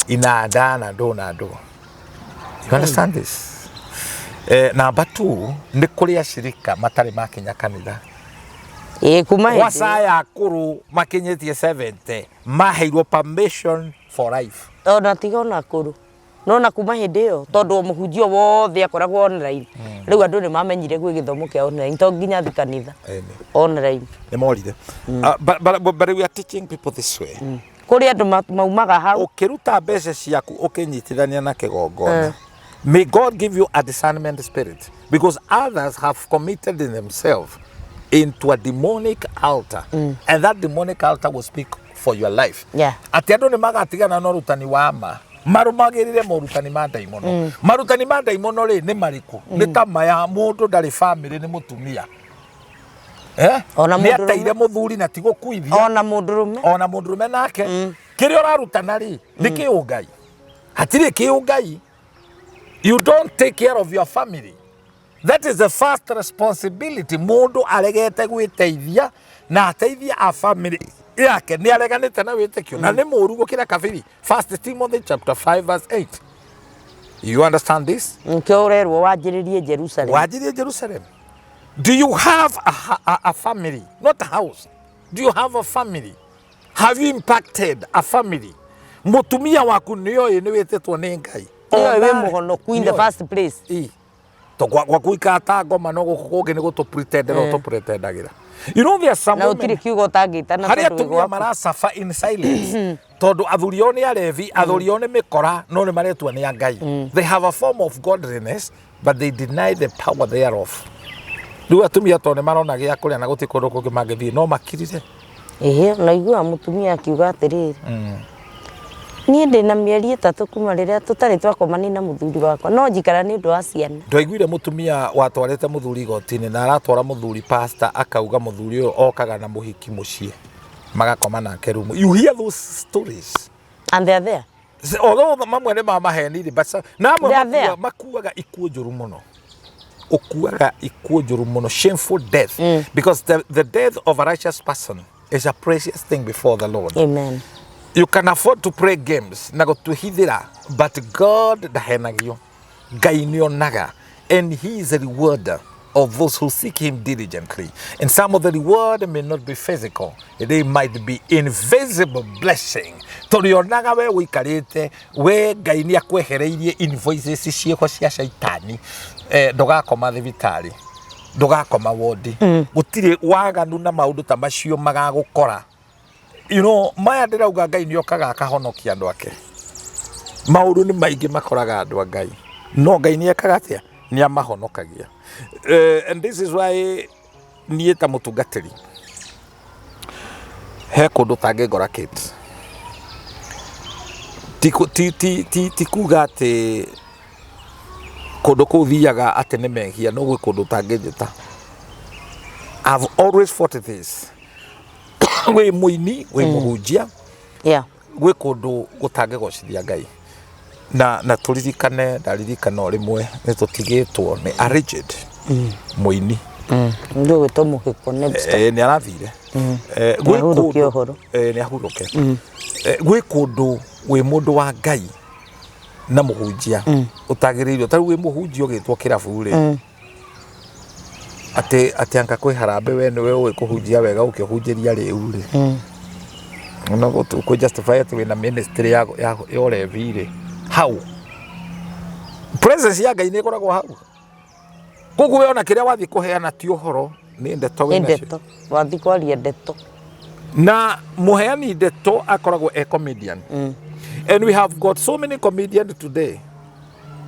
inanda na ndũ na ndũ. You understand this? Number two, nĩ kũrĩ acirika matarĩ makinya kanitha. Ĩĩ, kuma hĩndĩ Gwacaya akũrũ makinyĩtie 70 maheirwo permission for life. Ona tiga ona akũrũ, nona kuma hĩndĩ ĩyo, tondũ o mũhunjia wothe akoragwo online, rĩu andũ nĩ mamenyire gwĩ gĩthomo kĩa online, to nginya thi kanitha. Ĩni. Online. Nĩ morire. But we are teaching people this way. Kũrĩ andũ maumaga hau. Ũkĩruta mbeca ciaku ũkĩnyitithania na kĩgongona, may God give you a discernment spirit, because others have committed themselves into a demonic altar, and that demonic altar will speak for your life. Atĩ andũ nĩ magatigana na ũrutani wa ma, marũmagĩrĩre morutani ma ndaimono. Marutani ma ndaimono rĩ, nĩ marĩkũ? Nĩ ta maya: mũndũ ndarĩ famĩlĩ, nĩ mũtumia. Eh? Ona Nĩ mũndũrũme. ateire mũthuri na ti gũkuithia. Ona mũndũrũme. Ona mũndũrũme nake, kĩrĩa ũrarutana rĩ, nĩ kĩũngai? Hatirĩ kĩũngai. You don't take care of your family. That is the first responsibility. Mũndũ aregete gwĩteithia na ateithia a family yake, nĩ areganĩte na wĩtĩkio na nĩ mũru gũkĩra kabiri. First Timothy chapter 5 verse 8. You understand this? Nĩkĩo ũrerwo wanjĩrĩrie Jerusalem. Wanjĩrĩrie Jerusalem. Do you have a family? Not a house. Do you have a family? Have you impacted a family? Mũtumia waku nĩoĩ nĩ wĩtĩtwo nĩ Ngai? Nĩoĩ wĩ Ona- mũhonoku in the Nĩoĩ. first place. Ĩ. To gwaku ikata ngoma, no gũkũ kũngĩ nĩ gũtũ-pretendera ũtũ-pretendagĩra. You know there are some Na women ũtirĩ kiugo ũtangĩtana harĩ tondũ wĩ atumia gwaku. maracaba in silence tondũ athuri ao nĩ arevi, athuri ao nĩ mĩkora, no nĩ maretua nĩ a Ngai. They have a form of godliness, but they deny the power thereof. Rĩu atumia tondũ nĩ marona gĩa kũrĩa na gũtirĩ kũndũ kũngĩ mangĩthiĩ, no makirire. Ĩhĩ, naiguaga mũtumia akiuga atĩrĩrĩ, "Niĩ ndĩna mĩeri 3 kuma rĩrĩa tũtarĩ twakomania na mũthuri wakwa, no njikara nĩ ũndũ wa ciana." Ndwaiguire mũtumia watwarĩte mũthuri igoti-inĩ na aratwara mũthuri pastor, akauga mũthuri ũyũ okaga na mũhiki mũciĩ magakoma nake rumu? You hear those stories? And they are there. Although mamwe nĩ ma maheni rĩ, but na amwe They are there. makuaga ikuũ njũru mũno, ũkuaga ikuũ njũru mũno, shameful death, because the death of a righteous person is a precious thing before the Lord. Amen. You can afford to play games na gũtwĩhithĩra, but God ndahenagio. Ngai nĩonaga, and he is a rewarder of those who seek him diligently, and some of the reward may not be physical, they might be invisible blessing, tondũ yonaga we ũikarĩte we Ngai nĩ akwehereirie invoices ciĩko cia caitani. Ndũgakoma thibitarĩ, ndũgakoma wondi, gũtirĩ waganu na maũndũ ta macio magagũkora. Maya ndĩrauga, Ngai nĩ okaga akahonokia andũ ake. Maũndũ nĩ maingĩ makoraga andũ a Ngai, no Ngai nĩ ekaga atĩa? Nĩ amahonokagia. And this is why niĩ ta mũtungatĩri he kũndũ tangĩngora Kate. Ti kuga atĩ kũndũ kũu thiaga atĩ nĩ mehia, no gwĩ kũndũ ũtangĩnjĩta. I've always fought this. Wĩ mũini, wĩ mũhunjia, gwĩ kũndũ gũtangĩgocithia Ngai. Na tũririkane, ndaririkana o rĩmwe nĩ tũtigĩtwo nĩ a rigid mũini. Ndio gwĩtwo mũhĩko next. Nĩ arathire. Gwĩ Nĩahurũke kũndũ- ũhoro. Nĩ ahurũke. Gwĩ kũndũ wĩ mũndũ wa Ngai na mũhunjia ũtagĩrĩirwo, ta rĩu wĩ mũhunjia ũgĩtwo kĩrabu rĩ, atĩ anga kwĩ harambĩ, we nĩwe ũĩ kũhunjia wega ũkĩhunjĩria rĩu rĩ, no kũ justify atĩ wĩna ministry ya ũrevi rĩ, hau presence ya Ngai nĩ ĩkoragwo hau. Koguo we ona kĩrĩa wathiĩ kũheana ti ũhoro, nĩ ndeto Nĩ wĩ nacio. Ndeto wathiĩ kwaria ndeto. Na mũheani ndeto akoragwo e comedian, and we have got so many comedians today.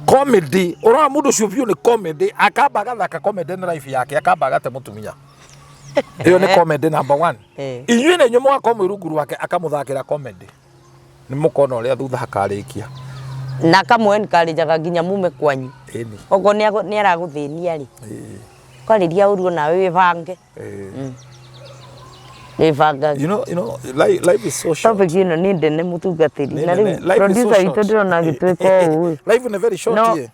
Comedy, ũrona mũndũ ũcio biũ nĩ comedy, akamba agathaka comedy na life yake, akamba agate mũtumia. Ĩyo nĩ comedy number one. Eh. Inyuĩ nĩ inyuĩ mũgakorwo mwĩ rungu rwake akamũthakĩra comedy, nĩ mũkona ũrĩa thutha hakarĩkia. Na akamũ encourage nginya mume kwanyu. Ĩni. Okorwo nĩ aragũthĩnia rĩ, kwarĩria ũru onawe wĩbange. Wĩbangage. You know, life is so short. Topic ĩno nĩ ndene, mũtungatĩri. Nĩ Na nene. rĩu Life is so producer witũ short. ndĩrona agĩtwĩka ũũ. Life is very short. No. Here.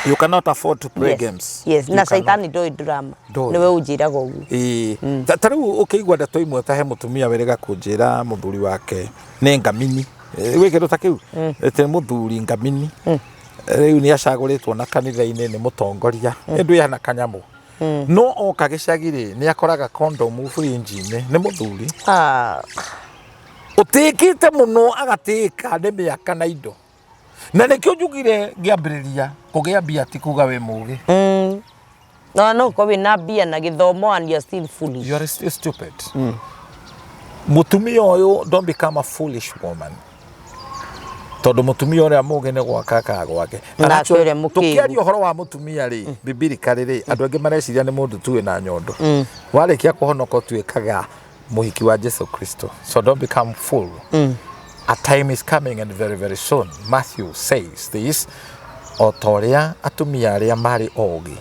You cannot afford to play games. Yes, You na cannot. caitani ndoĩ drama. Ndoĩ. Nĩwe ũnjĩraga ũguo. Ĩĩ. Ta rĩu ũkĩigua ndeto imwe, ta he mũtumia wĩrĩga kũnjĩra mũthuri wake nĩ ngamini. Gwĩ kĩndũ ta kĩu, atĩ nĩ mũthuri ngamini. Rĩu nĩ acagũrĩtwo na kanitha-inĩ nĩ mũtongoria, ĩndũ ĩhana kanyamũ, no oka gĩcagi rĩ, nĩ akoraga kondomu burinji-inĩ. Nĩ mũthuri Ah, ũtĩkĩte mũno, agatĩka nĩ mĩaka na indo, na nĩkĩo njugire ngĩambĩrĩria, kũgĩa mbia ti kuga wĩ mũgĩ. No no ũkorwo wĩna mbia na gĩthomo and you are still foolish. You are still stupid. Mutumia ũyũ, don't become a foolish woman, tondũ mutumia ũrĩa mũgĩ nĩ gwaka akaga gwake. And Nake actually, ũrĩa mũkĩgu. Tũkĩaria ũhoro wa mũtumia rĩ, biblically rĩ, andũ aingĩ mareciria nĩ mũndũ tu wĩna nyondo. Warĩkia kũhonoka, ũtuĩkaga mũhiki wa Jesu Kristo. So don't become fool. A time is coming, and very very soon. Matthew says this, o ta ũrĩa atumia arĩa marĩ ogĩ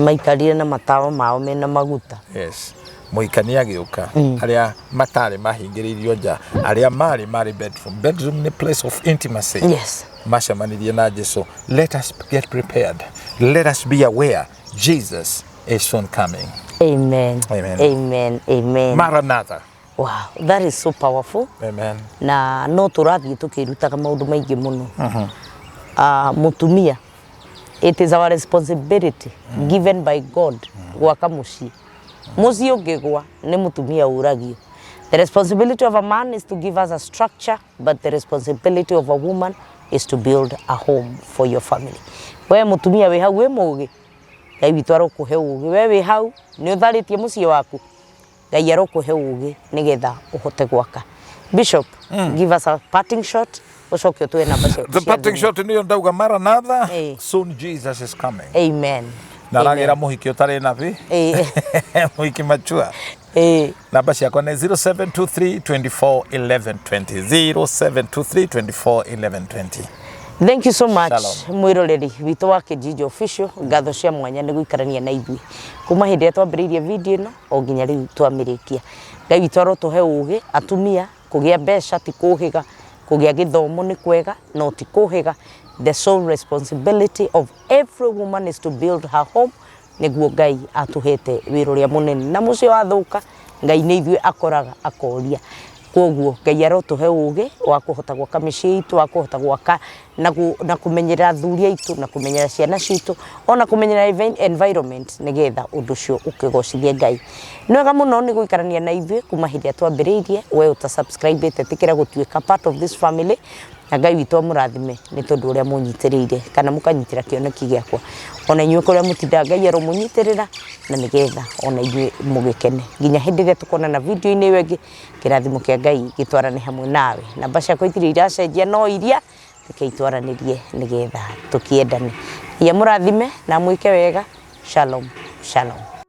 maikarire na matawa mao mena maguta. Yes, mũhikania agĩũka, arĩa matarĩ mahingĩrĩirio nja, arĩa marĩ bedroom. Bedroom nĩ place of intimacy. Macemanirie na Jesu. Let us get prepared, let us be aware Jesus is soon coming. Amen. Amen. Amen, amen. Maranatha. Wow, that is so powerful. Amen. Na no tũrathiĩ tũkĩrutaga maũndũ maingĩ mũno. Ah, mũtumia, it is our responsibility given by God gwaka mũciĩ. Mũciĩ ũngĩgwa, nĩ mũtumia ũragio. The responsibility of a man is to give us a structure, but the responsibility of a woman is to build a home for your family. We mũtumia wĩ hau wĩ mũgĩ, Ngai witũ arokũhe ũgĩ. We wĩ hau nĩ ũtharĩtie mũciĩ waku, Ngai arokũhe ũgĩ nĩgetha ũhote gwaka. Bishop, give us a parting shot, ũcoke ũtũhe namba ciaku The cia parting thimũ. shot niyo ndauga, maranatha. Eh. Soon Jesus is coming. Amen. Na aragĩra mũhiki ũtarĩ nabi, mũhiki machua. Namba ciakwa nĩ 0723 24 11 20, 0723 24 11 20. Thank you so much. Shalom. Mwiroreri witũ wa Kijiji Official, ngatho cia mwanya nĩ gũikarania na ithuĩ kuma hĩndĩ ĩrĩa twambĩrĩirie video ĩno o nginya rĩu twamĩrĩkia. Ngai witũ arotũhe ũgĩ. Atumia, kũgĩa mbeca ti kũhĩga, kũgĩa gĩthomo nĩ kwega no ti kũhĩga. The sole responsibility of every woman is to build her home, nĩguo Ngai atũhete wĩra ũrĩa mũnene. Na mũciĩ wathũka, Ngai nĩ ithuĩ akoraga akoria. Koguo Ngai arotũhe ũgĩ wa kũhota gwaka mĩciĩ itũ, wa kũhota gwaka na kũmenyerera athuri aitũ, na kũmenyerera ciana citũ, ona kũmenyerera environment, nĩgetha ũndũ ũcio ũkĩgocithie Ngai. Nĩ wega mũno nĩ gũikarania na ithuĩ kuma hĩndĩ ĩrĩa twambĩrĩirie. We ũta subscribe ĩte, ĩtĩkĩra gũtuĩka part of this family, na Ngai witũ amũrathime nĩ tondũ ũrĩa mũnyitĩrĩire kana mũkanyitĩra kĩoneki gĩakwa. Ona inyuĩ kũrĩa mũtindaga, Ngai aromũnyitĩrĩra na nĩgetha ona inyuĩ mũgĩkene. Nginya hĩndĩ ĩrĩa tũkonana video-inĩ ĩyo ĩngĩ, kĩrathimo kĩa Ngai gĩtwarane hamwe nawe. Namba ciakwa itirĩ iracenjia, no iria reke itwaranĩrie nĩgetha tũkĩendane. Ngai amũrathime na mwĩke wega. Shalom, shalom.